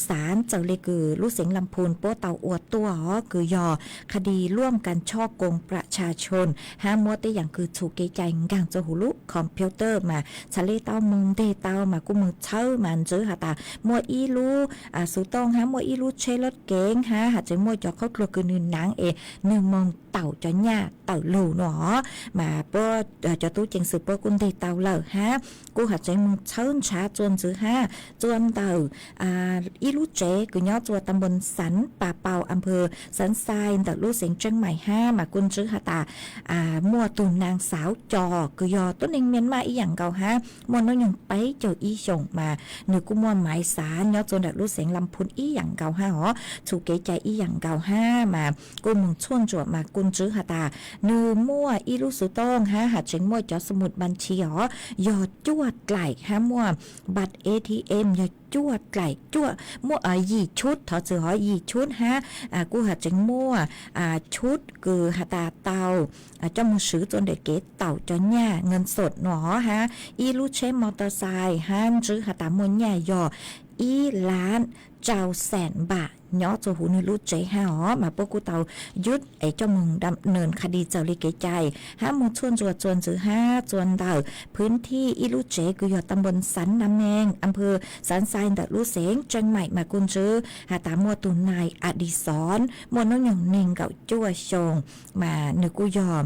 xav txawm le kws lub xeev Lam Phun puab tau ua tuaj os kws yog qha dis luaj kas tshoj koos pram tsha tshoos hab muab tej yaam kws txhum kev cai nkaag txug huv lub computer mas txhaj le tau moog nteg tau mas kuj moog txhawb mas ntswb has tas muaj ib lub xuv tooj hab muaj ib lub tsheb loj keev hab has tseem muaj cov khaub dluag kws nwg naav es nwg moog taum cov nyaj tawm lug nuav os mas puab cov tub ceev xwm puab kuj nteg tau lawm hab kuj has tseem moog txhawb nrhav txuas ntxiv hab txuas ntawm ib lub tsev kws nyob txuas tam npos Xav Pas Paus, am phaw Xav Xais ntawm lub xeev Tseeb Maim hab mas kuj ntswb has tas muaj tug naag xaav Co kws yog tuab neeg Mias Mas ib yaam nkaus hab muaj nub nyoog peb caug ib xyoos mas nwg kuj muaj maiv xav nyob txuas ntawm lub xeev Lam Phun ib yaam nkaus hab os, txhum kev cai ib yaam nkaus hab mas kuj moog txhua ntsuam mas kuj ntswb has tas nwg muaj ib lub xuv tooj hab has tseem muaj cov xu mus npas tshis os yog cuaj dlaim hab muaj npas A T M yog cuaj dlaim, muaj yim tshub, thov txim os, yim tshub hab kuj has tseem muaj tshub kws has tas tau coj moog swv txuas ntawm kev taum cov nyaj nka xom nuav hab ib lub tsheb motosai hab ntswb has tas muaj nyaj yog ib lab rau xees npam nyob txhua huv nws lub tsev hab os, mas puab kuj tau yub es coj moog dam nws qha di txawm le kev cai hab moog txhua ntsuas txhua ntxwv hab txhua ntawm phwv thij ib lub tsev kws yog tam npoo Xav Nam Mees, am phw Xav Xais ntawm lub xeev Tseeb Maim mas kuj ntsib has tas muaj tug nai A Di Xov muaj nub nyoog neeg nkaum cuaj xyoo, mas nws kuj yog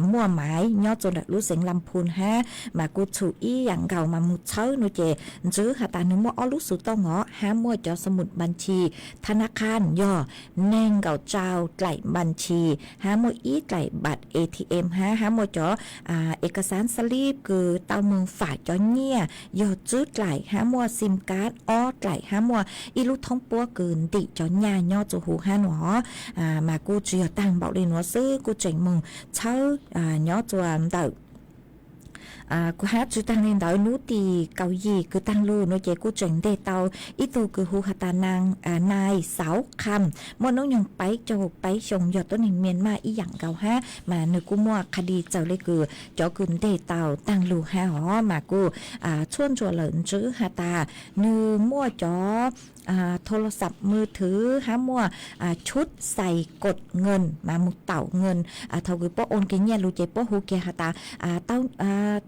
muaj maiv nyob txhua ntawm lub xeev Lam Phun hab mas kuj txhum ib yaam nkaus mas moog txhawb no ces ntsib has tas nws muaj ob lub xuv tooj os hab muaj cov xamum npas tshis tha na khan yog neeg nkaum rau dlaim npas tshis hab muaj ib dlaim npam A T M hab hab muaj cov ekasav xalib kws tau moog fam cov nyiaj yog tswb dlaim hab muaj xim kab ob dlaim hab muaj ib lub thoob puab kws ntim cov nyaj nyob txhua huv hab no os. Mas kuj tsi yog taag npaum le nuav xwb, kuj tseem moog txhawb nyob txhua ntawm kuv hab tsi taag le ntawd nub tim kaum yim kws taag lug no ces kuj tseem nteg tau ib tug kws hu has tas Nais Xauv Kham muaj nub nyoog peb caug peb xyoo yog tuab neeg Mias Mas ib yaam nkaus hab mas nws kuj muaj qha di txawm le kws cov kws nteg tau taag lug hab os mas kuj txhua ntsuas lawm ntsib has tas nws muaj cov tho los xav mw thwv hab muaj tshub xais kod nkees mas moog taum nkees. Thaus kws puab ua kiag nyiaj lug ces puab hu kiag has tas tau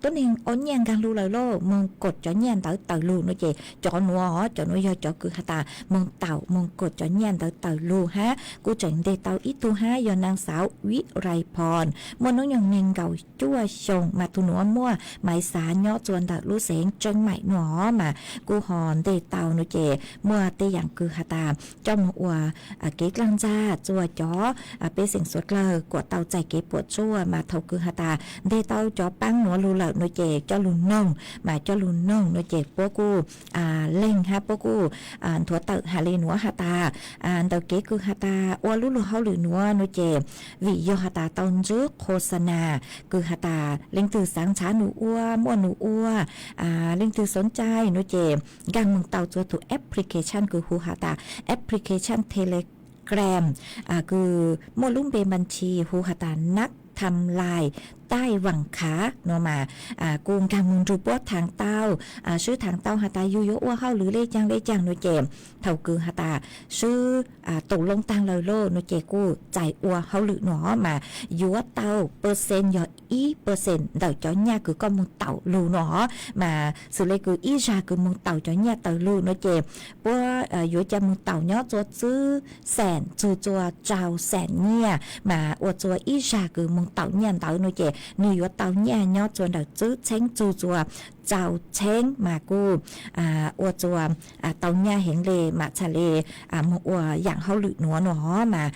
tuab neeg ua nyiaj nkaag lug lawm lauj, moog kod cov nyiaj ntawd tawm lug no ces cov nuav os cov nuav yog cov kws has tas moog taum moog kod cov nyiaj ntawd tawm lug hab kuj tseem nteg tau ib tug hab yog Nais Xauv Vib Rais Phos muaj nub nyoog neeg nkaum cuaj xyoo mas tug nuav muaj maiv xav nyob txhua ntawm lub xeev Tseeb Maim no os mas kuj ho nteg tau no ces muaj tej yaam kws has tas coj moog ua kev dlaag ntxag txhua cov pej xeem suav dlawg kuas tau txais kev puam tsuaj mas thaus kws has tas nteg tau cov paab nuav lug lawm no ces coj lug noog mas coj lug noog no ces puab kuj leeg hab puab kuj nthuav tawm has le nuav has tas ntawm kev kws has tas ua lub luag hauj lwm nuav no ces vim yog has tas tau ntsib qhua xa nas kws has tas leej twg xaav ntshaw nws ua muaj nws ua, leej twg xov ncai no ces nkaag moog tau txhua tug application kws hu has tas application Telegram kws muaj lub npe npas tshis hu has tas Nab Tham Lais Taij Vaam Khav no mas kuj nkaag moog nrug puab thaam tau, sib thaam tau has tas yug yuav ua hauj lwm le caag le caag no ces thaus kws has tas sib tau loo taag lawm lauj no ces kuj txais ua hauj lwm no mas yuav tau percent yog ib percent ntawm cov nyaj kws koj moog taum lug no mas xws le kws ib zag kws moog taum cov nyaj tawm lug no ces puab yuav ca moog taum nyob txhua tsib xees txug txhua rau xees nyiaj mas ua txhua ib zag kws moog taum nyaj ntawd no ces nwg yuav tau nyaj nyob txhua ntawm tsib txheeb txug txhua rau txheeb mas kuj ua txhua tau nyaj heev le mas txhaj le moog ua yaam hauj lwm nuav no mas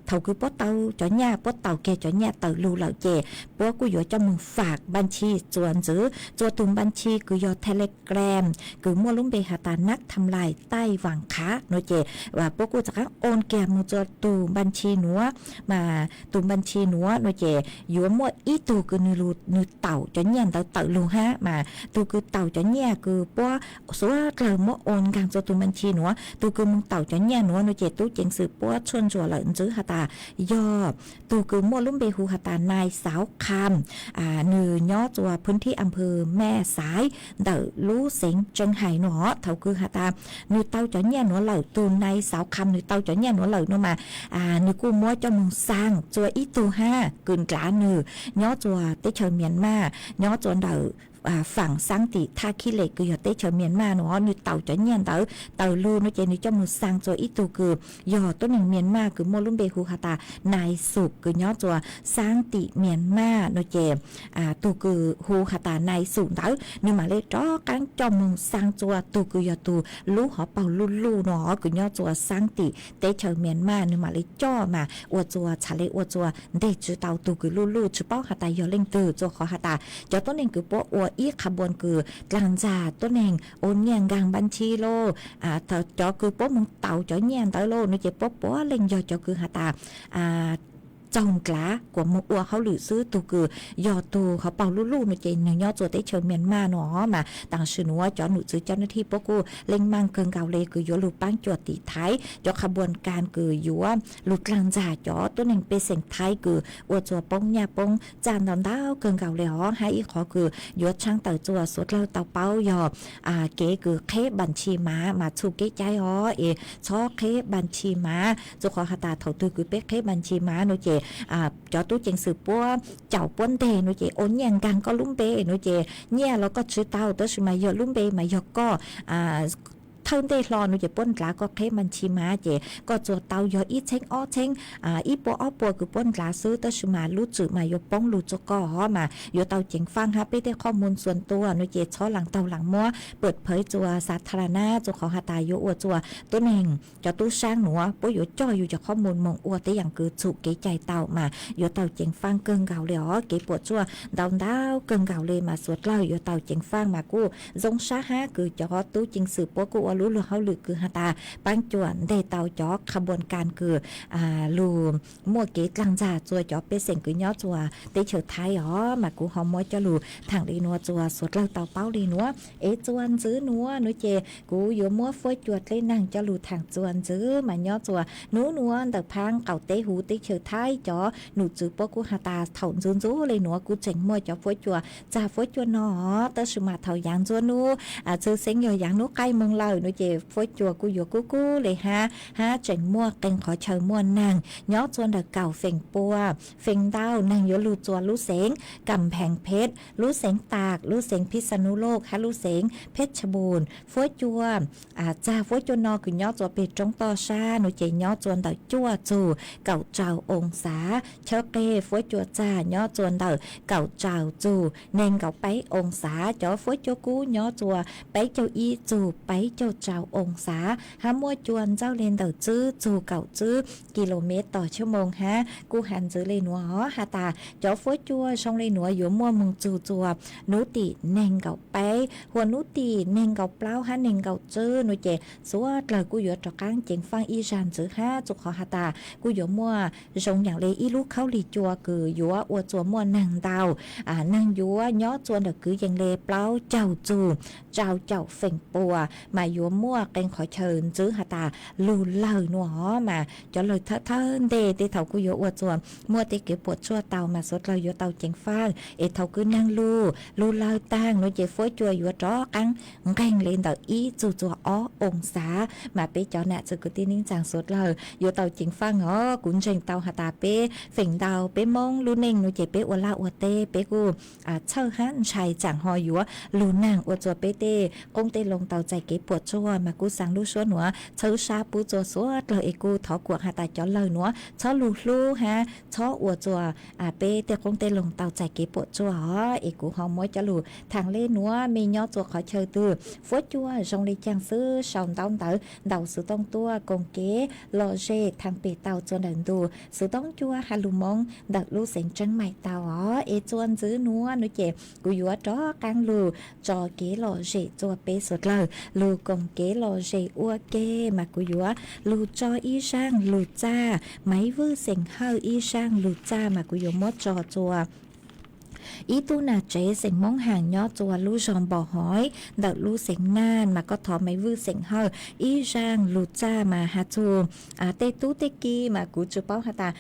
thaus kws puab tau cov nyaj puab taus kiag cov nyaj tawm lug lawm ces puab kuj yuav coj moog fam npaj ntshis txuas ntxiv txuas tug npaj ntshis kws yog Telegram kws muaj lub npe has tas Nab Tham Lais Taij Vaam Khav no ces puab kuj rov qaab ua kiag moog txuas tug npaj ntshis nuav mas tug npaj ntshis nuav no ces yuav muaj ib tug kws nwg taus cov nyaj ntawd tawm lug hab mas tug kws taus cov nyaj kws puab suav dlawg muab ua nkaag txuas tug npaj ntshis nuav tug kws moog taus cov nyaj nuav no ces tub ceev xwm puab tshuaj ntsuas lawm ntxiv has tas yog tug kws muaj lub npe hu has tas Nais Xauv Kham nwg nyob txuas phwv thib am pwg Mej Xaiv ntawm lub xeev Tseeb Hais no thaus kws has tas nwg tau cov nyaj nuav lawm tug Nais Xauv Kham nwg tau cov nyaj nuav lawm no mas nwg kuj muab coj moog xaa txuas ib tug hab kws ndlav nwg nyob txuas teb chaws Mias Mas nyob txuas ntawm faam xaab tim Thaj Khib Lem kws yog teb chaws Mias Mas no nwg taus cov nyaj ntawd tawm lug no ces nwg coj moog xaa txuas ib tug kws yog tuab neeg Mias Mas kws muaj lub npe hu has tas Nais Xum kws nyob txuas xaab tim Mias Mas no ces tug kws hu has tas Nais Xum ntawd nwg mam le rov qaab coj moog xaa txuas tug kws yog tug lub hov paug luj luj no kws nyob txuas xaab tim teb chaws Mias Mas nwg mam le coj mas ua txuas txhaj le ua txuas nteg tsi tau tug kws luj luj tsi paub has tas yog leej twg txuas qhov has tas cov tuab neeg kws puab ua ib qha npuas kws dlaag ntxag tuab neeg ua nyaj nkaag npaj ntshis lauj cov kws puab moog taus cov nyaj ntawd lauj no ces puab puav leej yog cov kws has tas txaug ndlav kuas moog ua hauj lwm xwb. Tug kws yog tug hauv paug luj luj no ces nwg nyob txug teb chaws Myanmar no mas tam sim nuav cov num txwv cov nab thij puab kuj leej meej kawg nkaus le kws yuav lug paab cuam tim Thaib cov qha npuas kas kws yuav lug dlaag ntxag cov tuab neeg pej xeem Thaib kws ua txug poob nyaj poob txag ntau ntau kawg nkaus le os, hab ib qhov kws yuav tshaab tawm txug suav dlawg tau paub yog kev kws qheb npas tshis mas mas txhum kev cai os, es txhob qheb npas tshis mas, txug qhov has tas thaum twg kws peb qheb npas tshis mas no ces cov tub ceev xwm puab caum puab nteg no ces ua nyiaj nkaag koj lub npe no ces nyiaj los koj tsi tau, tab sis mas yog lub npe mas yog koj thawj ntej hlo no ces puab ndlav koj qheb npas tshis mas ces koj txuas tau yog ib txheeb ob txheeb, ib puas ob puas kws puab ndlav xwb, tab sis mas lub tswm mas yuav poob lug txug koj os, mas yuav tau ceev faaj hab peb tej qhov muag xuas ntua no ces txhob laam taug laam muab pawm phawv txuas xav tha la nab, txug qhov has tas yuav ua txuas tuab neeg cov tub saab nuav puab yuav coj yug cov qhov muag moog ua tej yaam kws txhum kev cai tau mas yuav tau ceev faaj kawg nkaus le os. Kev puam tsuaj ntau ntau kawg nkaus le mas suav dlawg yuav tau ceev faaj mas kuj zoo sab hab kws cov tub ceev xwm puab kuj ua lub luag hauj lwm kws has tas paab cuam nteg tau cov qha npuas kas kws lug muaj kev dlaag ntxag txug cov pej xeem kws nyob txug teb chaws Thaib os, mas kuv ho muab coj lug thaam le nuav txug suav dlawg tau paub le nuav. Es txuas ntxwv nuav no ces kuv yuav muab Fuab Cua dleb naag coj lug thaam txuas ntxwv mas nyob txug nub nuav ntawm phaab qaum teb huv teb chaws Thaib cov num txwv puab kuj has tas thaum ntxuv ntxuv le nuav kuj tseem muaj cov Fuab Cua txag Fuab Cua no, tab sis mas thaum yaav ntsua nub txhwj xeeb yog yaav nub qaij moog lawm no ces Fuab Cua kuj yuav kub kub le hab, hab tseem muaj qee qhov chaw muaj naag nyob txug ntawm kaum feem pua feem ntau. Naag yuav lug txug lub xeev Kam Pheev Phem, lub xeev Tas, lub xeev Phij Xa Nub Loj hab lub xeev Phej Tshaj Npum. Fuab Cua txag Fuab Cua no kws nyob txug peg roob toj sab no ces nyob txug ntawm cuaj txug kaum rau oo xav. Chawb qeg Fuab Cua txag nyob txug ntawm kaum rau txug neeg nkaum peb oo xav. Cov Fuab Cua kub nyob txug peb caug ib txug peb caug rau oo xav hab muaj cua ntxawj le ntawm tswb txug kaum tswb ki lo mev tos tshab moos hab. Kuj has ntxwv le nuav os has tas cov Fuab Cua zoo le nuav yuav muaj moog txug txug nub tim neeg nkaum peb hua nub tim neeg nkaum plaub hab neeg nkaum tswb no ces suav dlawg kuj yuav rov qaab ceev faaj ib zag ntxwv hab txug qhov has tas kuj yuav muaj zoo yaam le ib lub khaub lig cua kws yuav ua txug muaj naag ntau. Naag yuav nyob txug ntawm kwv yees le plaub caug txug rau caum feem pua mas yuav muaj qee qhov chaw ntxwv has tas lug lawg nuav os, mas cov lawg thawj thawj ntej tej thaum kuj yuav ua txug muaj tej kev puam tsuaj tau mas suav dlawg yuav tau ceev faaj. Es thaum kws naag lug lug lawg taag no ces Fuab Cua yuav rov qaab nqeeg le ntawm ib txug txug ob oo xav. Mas peb cov nam txiv kwv tij neej tsaa suav dlawg yuav tau ceev faaj os. Kuv ntseeg tau has tas peb feem ntau peb Moob lub neej no ces peb ua laj ua teb peb kuj txhawj hab ntshai tsaam ho yuav lug naag ua txug peb tej qoob tej loo tau txais kev puam tsuaj, mas kuj xaa lub suab nuav txhawb sab pub txug suav dlawg. Es kuj thov kuam has tas cov lawg nuav txhob lug hlub hab txhob ua txug peb tej qoob tej loo tau txais kev puam tsuaj os. Es kuv ho muab coj lug thaam le nuav, mej nyob txug qhov chaw twg Fuab Cua zoo le caag xwb sau ntaub ntawv ntaus xuv tooj tuaj koom kev lom zem thaam pem tau txug ntawm ntu xuv tooj cua ha lug Moob ntawm lub xeev Tseeb Maim tau os. Es txuas ntxwv nuav no ces kuv yuav rov qaab lug tso kev lom zem txug peb suav dlawg lug koom kev lom zem ua ke, mas kuv yuav lug tso ib zaaj lug txaj Maiv Vwj xeem Hawj, ib zaaj lug txaj mas kuv yuav muab tso txug ib tug nam tsev xeem Moob Haam nyob txug lub zog Npos Hoiv ntawm lub xeem Naj, mas koj thov Maiv Vwj xeem Hawj ib zaaj lug txaj mas has txug tej tub tej ki mas kuv tsi paub has tas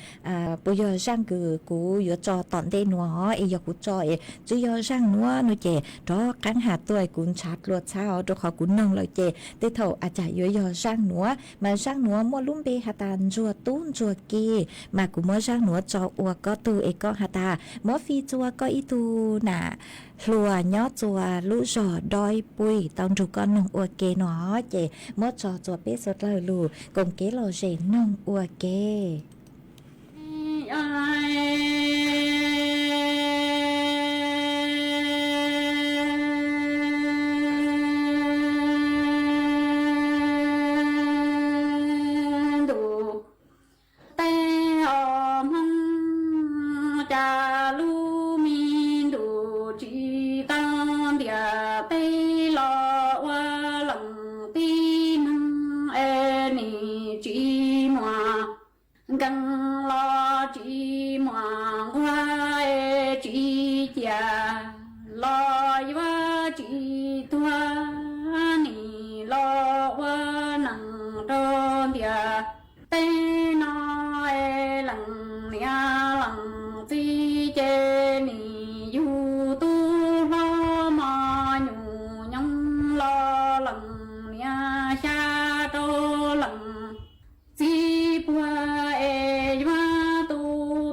puas yog zaaj kws kuv yuav tso tom ntej nuav. Es yog kuv tso es tsi yog zaaj nuav no ces rov qaab has tuaj kuv ntshav dlua txhab os, rua qhov kuv noog lawm ces tej thaum a cas yuav yog zaaj nuav. Mas zaaj nuav muaj lub npe has tas Ntsuag Tub Ntsuag Ki, mas kuv muab zaaj nuav tso ua koj tug es koj has tas muab fij txug koj ib tug nam hluas nyob txug lub zog Doi Puj tau nrug koj noog ua ke no, ces muab tso txug peb suav dlawg lug koom kev lom zem noog ua ke. Ntuj teb os Hmoob, cas lub me ntuj tsis tau ntiaj teb los ua leej tib neeg es nim tsis muaj nkeeg los tsis rau ntiaj teb no es leej niam leej txiv ces nim yug tub hlob mos nyuj nyoog los leej niam xya rau leej txiv puag es yuav tu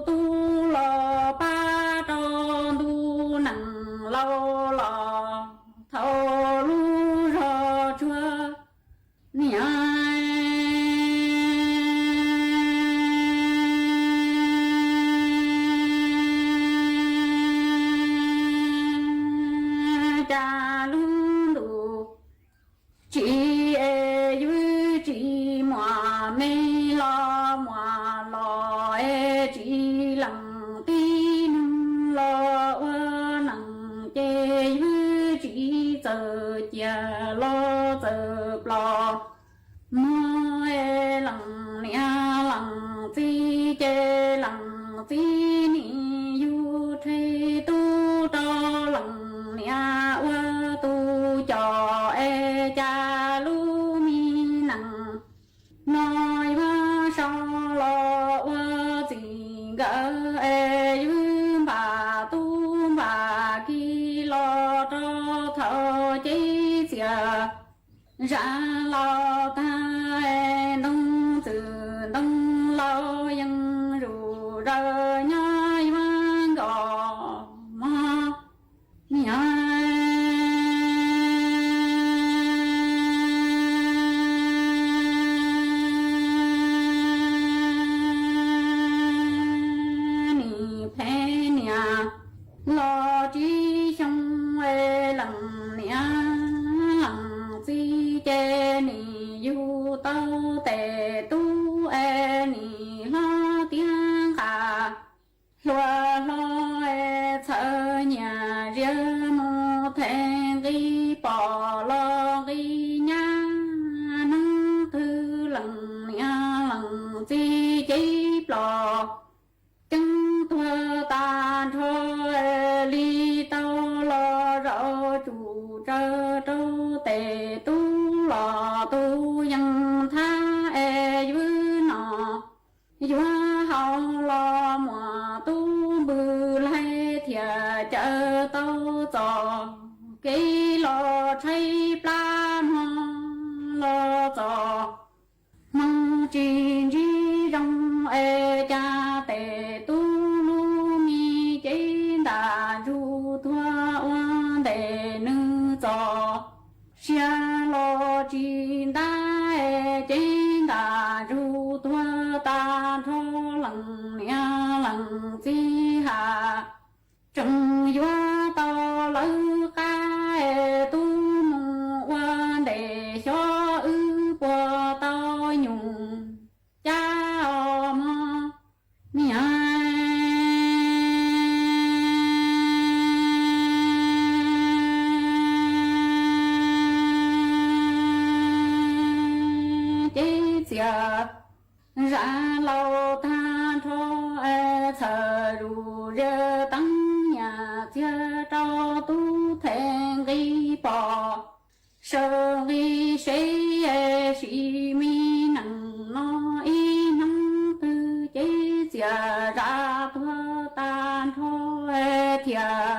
tub los pab rau ntu neeg laus los thaum lub zog tsuag niam cas lub ntuj tsis es ywj tsis muaj me los muaj los es tsis leej tib neeg los ua neeg ces ywj tsis txawj cia los txawj ploj mog es leej niam leej txiv ces leej txiv nim yug rhe tub rau leej niam ua tub coj es cas lub me neej no yuav sau los ua txij nkawm es ywj npaj tub npaj kiv los rau thaum cev txias zam laus tag es ntoo txwj ntoo laus yeej zuj zus nyob yuav nkauj mog niam nim phem niam los tsib xyoo es leej niam leej txiv ces nim yug tau tes tub es nim hlob tiav nqa hluas hlo es txhawj nyiaj ziag mus them nqi poj los nqi nyab hnub twg leej niam leej txiv cev ploj ceeb tuag tag nrho li tau los zaum tsuj tsaws rau tes tub los tub yeej thab es ywj no yuav haus los muaj tub npwg laig thiaj cawm tau txoj kev los tshaib plab mog los txoj hmoo tsis ntsib zoo es cas tes tub lub me cev ntaj ntsug tuag ua ntej nws txoj sia los tsis ntab es cev ntaj ntsug tuag tag nrho leej niam leej txiv has tseem yuav tau lawv qab es tub mus ua ntej xyov wb puas tau nyuj cab os mog niam cev txias zam laus tag nrho es txhawm zuj zus teeb nyiaj txiag rau tub them nqi poj saw nqi sev es sim me neej no ib hnub twg cev txias zam tuag tag nrho thiaj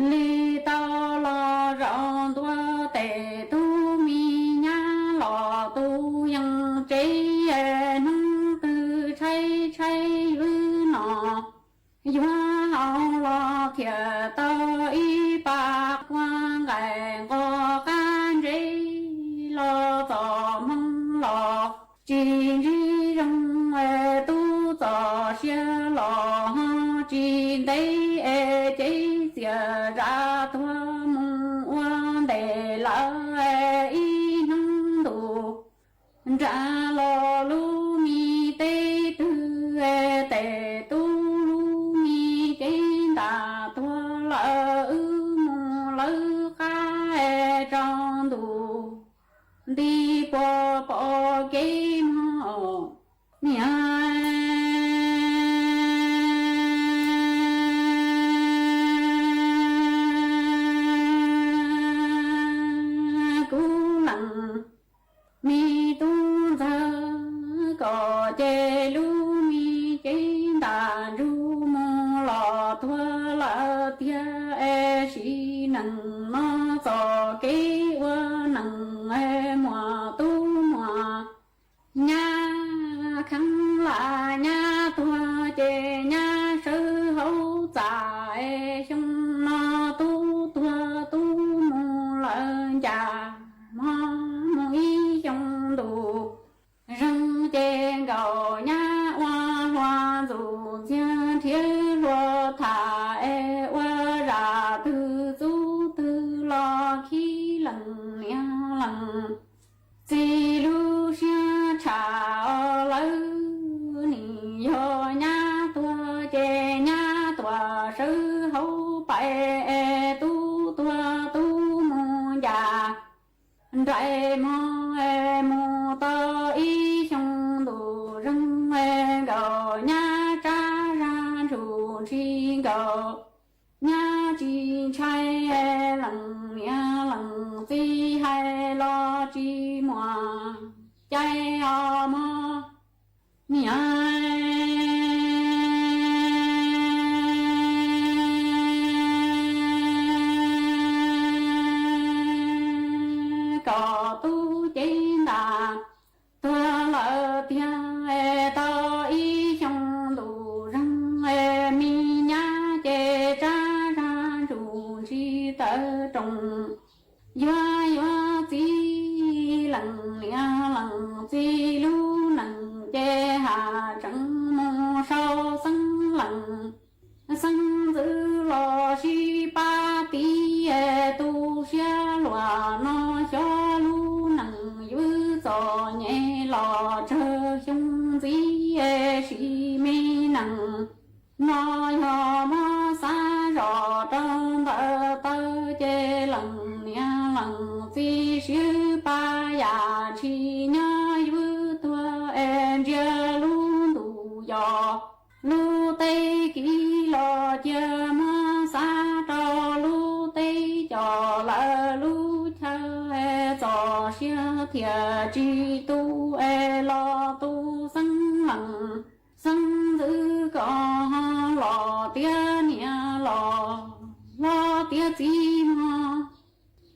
li tau los zaum ntua tes tub me nyab los tub yeej tsev hnub twg tshaib tshaib wb no yuav haus los thiaj tau ib pas quaj nqaij nqos qab ntsev los txoj hmoo los tsis ntsib zoo es tub txoj sia los ho tsis ntev es cev txias zam tuag mus ua ntej lawm es ib hnub ntuj nra los lub me teb twg es tes tub lub me cev ntaj tuag lawm wb mus lawv qab es tsaus ntuj nti puas pom kev mog niam kuv leej me tub Rais mog mus tau ib xyoo ntuj zeeg nkaus, nyab tsab zag ntsuj ntshis nkaus, nyab tsis ntshai leej niam leej txiv hais los tsis muaj cai os mog. Niam, koj tub cev ntas tuag lawm tiag, tau ib xyoo ntuj zeeg, me nyab ces tsab zag ntsuj ntshis tawm roos. Yuav yuav txiv, leej niam leej txiv lub neej ces has tseem mus sau xeeb leej xeeb ntxwv los sib pab tiv, tu siab luag no xyov lub neej yuav txom nyem los tsawg xyoo ntxiv, sim me neej no yog muab xav zoj rau ntawm taw ces leej niam leej txiv sib pab yam tsis nyob yuav tuag es ntsia lub ntuj yos lub teb kiv los cia muab xav rau lub teb cos lawm lub chaw txoj sia thiaj tsis tu es los tu xeeb leej xeeb ntxwv kom los tiav niam los los tiav txiv mog.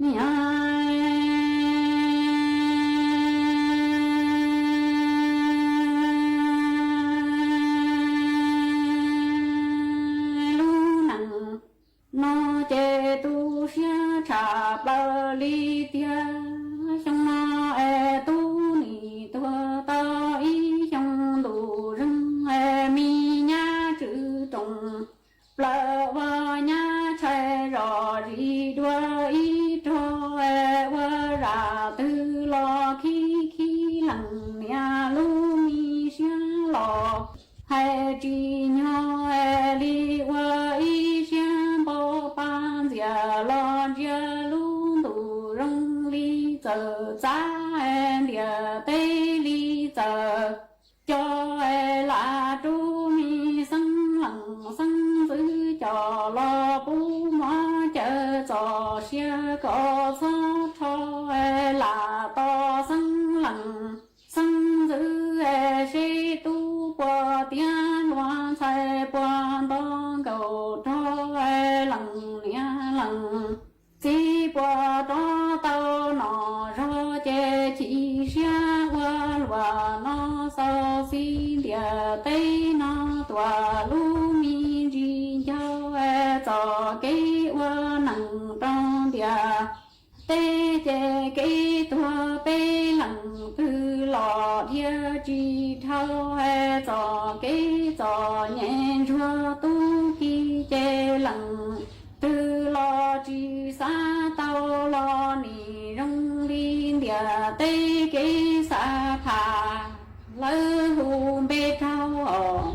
Niam, lub neej no ces tu siab tshaj plaws li tiag. Xyoo no es tub nim tuag tau ib xyoo ntuj zeeg, me nyab tswm roos plaws ua nyab tshais zom zis dua ib rog, ua zaj twg los khib khib leej niam lub me siab los hais tsis nyog li ua ib siab npau paj ntxias los ntsia lub ntuj zoo li txawm txav ntiaj teb li txawm co lam rub me xeeb leej xeeb ntxwv coj los pub mov caw txoj sia kom txhob rho lam tos xeeb leej xeeb ntxwv seb tub puas tiav hluas ntxhais puas nto nkaus rog leej niam leej txiv puas rov tau nom zog ces chim siab ua luaj no xaus xis ntiaj teb no tuaj lub me ntsis ncauj txoj kev ua neej rau ntiaj teb ces kev tuag peb leeg twg los dhia tsis dhau txoj kev txom nyem ntsuag tub ki ces leej twg los tsis xav tau los nim zoo li ntiaj teb kev xav tham lawv hu npe rau os.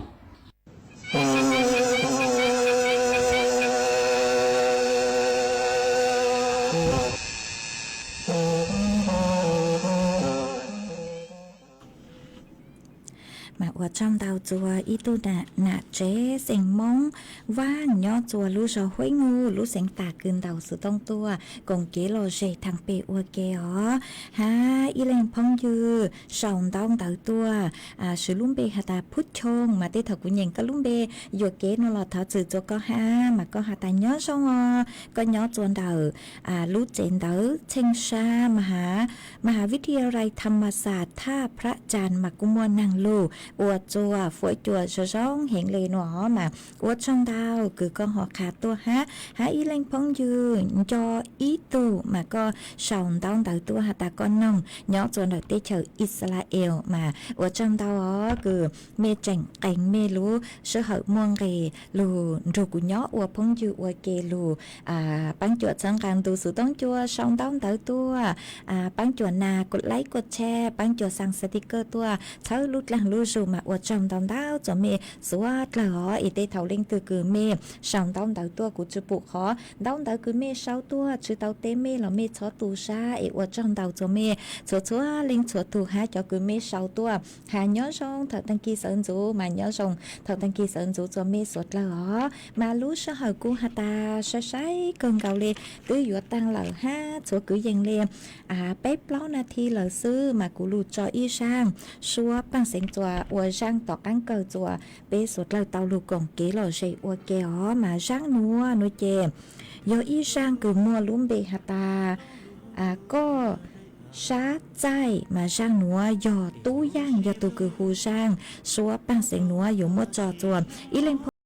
Mas ua tsaug ntau txua ib tug nam tsev xeem Moob Vaj nyob txua lub zos Huab Nyuj lub xeev Tam Kws Ntaus Xwm Tooj tuaj koom kev lom zem thaam pem ua ke os. Hab ib leeg phooj ywg sau ntaub ntawv tuaj, swv lub npe has tas Phub Choo, mas tej thaum kuv nyeem koj lub npe yuam kev no los thov txim txua koj hab, mas koj has tas nyob zoo os, koj nyob txua ntawm lub tsev ntawv Txheej Sab, Maha Vidyalay Thamasat Thaj Prachas mas kuj muaj neeg lug ua txua fuab cua zoo zoo heev le no mas ua tsaug ntau kws koj ho qha tuaj hab. Hab ib leeg phooj ywg nco ib tug mas koj sau ntaub ntawv tuaj has tas koj noog nyob txua ntawm teb chaws Israel mas ua tsaug ntau os kws mej tseem qee mej lub sij hawm muaj nqis lug nrug kuv nyob ua phooj ywg ua ke lug. Paab cuam txhawb nqaa ntu xwm tooj cua sau ntaub ntawv tuaj, paab cuam nas kuv laib kuv tshaj, paab cuam xaa xav ti kawj tuaj txhawb lub dlaag lub Mas ua tsaug ntau ntau txuas mej suav dlawg os. Es tej thaum leej twg kws mej sau ntaub ntawv tuaj kuv tsi pum qhov ntaub ntawv kws mej sau tuaj tsi tau teb mej los mej txhob tu sab es ua tsaug ntau txuas mej txhua txhua leej txhua tug hab cov kws mej sau tuaj. Has nyob zoo thaum taag kis sawv ntxuv mas nyob zoo thaum taag kis sawv ntxuv txuas mej suav dlawg os. Mas lub sij hawm kuv has tas sai sai kawg nkaus le, twb yuav taag lawm hab txhua kwv yees le, peb plaub nas this lawm xwb mas kuv lug tso ib zaaj suab paaj xeev txuas ua zaaj tom qaab kawg txuas peb suav dlawg tau lug koom kev lom zem ua ke os. Mas zaaj nuav nuav ces yog ib zaaj kws muaj lub npe has tas Koj Sab Txaij, mas zaaj nuav yog Tub Yaaj yog tug kws hu zaaj. Suab paaj xeev nuav yuav muab tso txuas ib leej phooj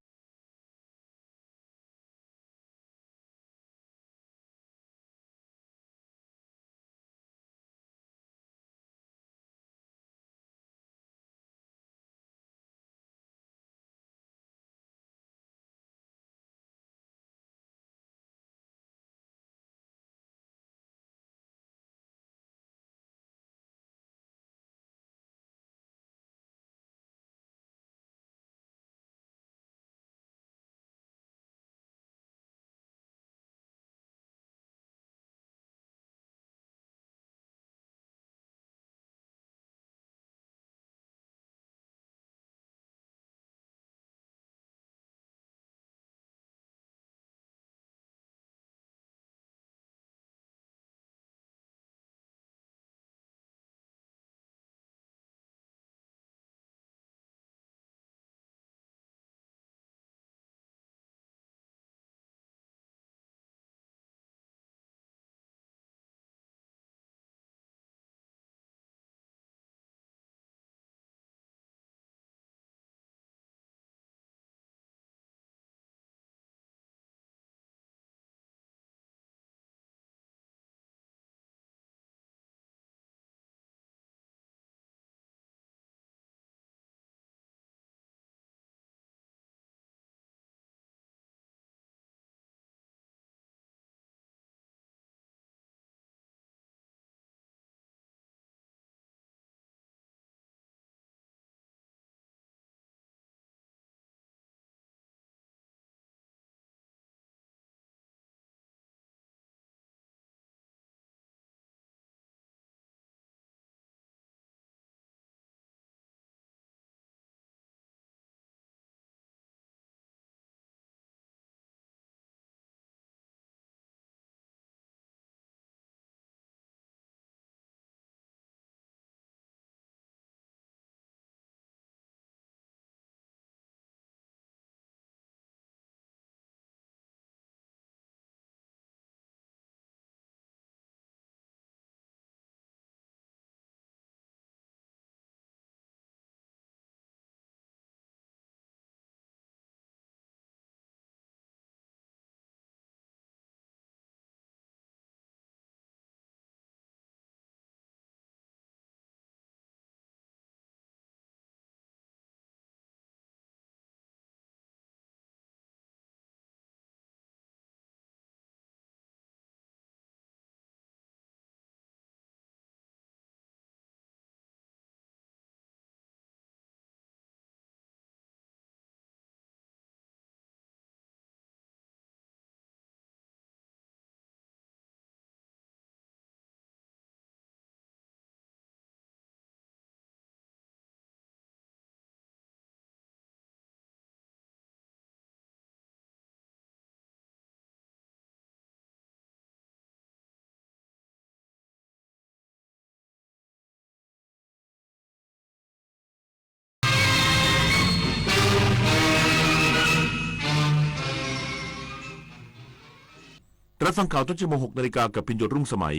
รับฟังข่าวต้นชั่วโมง หกนาฬิกา กับพินโยรุ่งสมัย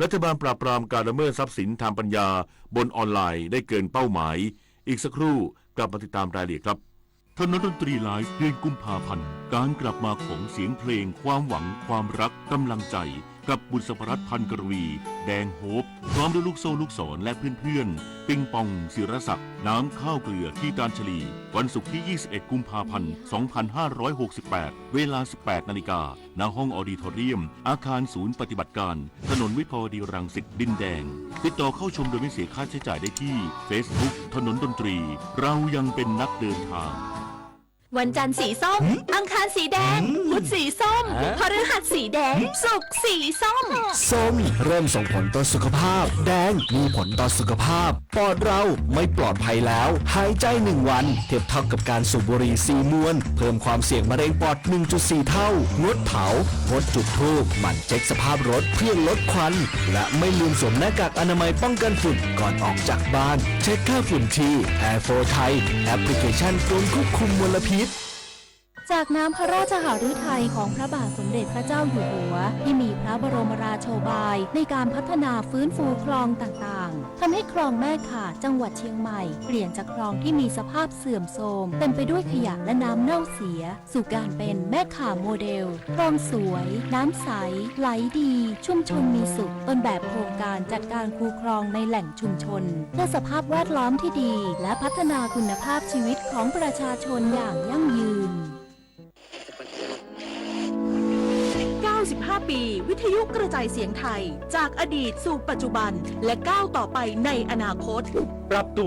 รัฐบาลปราบปรามการละเมิดทรัพย์สินทางปัญญาบนออนไลน์ได้เกินเป้าหมาย อีกสักครู่กลับมาติดตามรายละเอียดครับ เท่านั้นดนตรีไลฟ์ เดือนกุมภาพันธ์ การกลับมาของเสียงเพลง ความหวัง ความรัก กำลังใจ กับบุษบรัตน์ พันกรวี แดงโฮป พร้อมด้วยลูกโซ่ลูกศรและเพื่อนๆ ปิงปอง ศิรศักดิ์ น้ำข้าวเกลือ ขี้ตาลฉลี วันศุกร์ที่ ยี่สิบเอ็ด กุมภาพันธ์ สองพันห้าร้อยหกสิบแปด เวลา สิบแปด นาฬิกา ณ ห้องออดิทอเรียม อาคารศูนย์ปฏิบัติการ ถนนวิภาวดีรังสิต ดินแดง ติดต่อเข้าชมโดยไม่เสียค่าใช้จ่ายได้ที่ Facebook ถนนดนตรี เรายังเป็นนักเดินทาง วันจันทร์สีส้ม อังคารสีแดง พุธสีส้ม พฤหัสสีแดง ศุกร์สีส้ม ส้มเริ่มส่งผลต่อสุขภาพ แดงมีผลต่อสุขภาพ ปอดเราไม่ปลอดภัยแล้ว หายใจหนึ่งวันเทียบเท่ากับการสูบบุหรี่สี่มวน เพิ่มความเสี่ยงมะเร็งปอด หนึ่งจุดสี่ เท่า งดเผา งดจุดธูป หมั่นเช็คสภาพรถเพื่อลดควัน และไม่ลืมสวมหน้ากากอนามัยป้องกันฝุ่นก่อนออกจากบ้าน เช็คค่าฝุ่นที่ Air four Thai แอปพลิเคชันกรมควบคุมมลพิษ จากน้ำพระราชหฤทัยของพระบาทสมเด็จพระเจ้าอยู่หัว ที่มีพระบรมราโชบายในการพัฒนาฟื้นฟูคลองต่างๆ ทำให้คลองแม่ข่าจังหวัดเชียงใหม่ เปลี่ยนจากคลองที่มีสภาพเสื่อมโทรม เต็มไปด้วยขยะและน้ำเน่าเสีย สู่การเป็นแม่ข่าโมเดล คลองสวย น้ำใส ไหลดี ชุมชนมีสุข ต้นแบบโครงการจัดการคูคลองในแหล่งชุมชน เพื่อสภาพแวดล้อมที่ดี และพัฒนาคุณภาพชีวิตของประชาชนอย่างยั่งยืน เก้าสิบห้า ปี วิทยุกระจายเสียงไทย จากอดีตสู่ปัจจุบัน และก้าวต่อไปในอนาคต ปรับตัว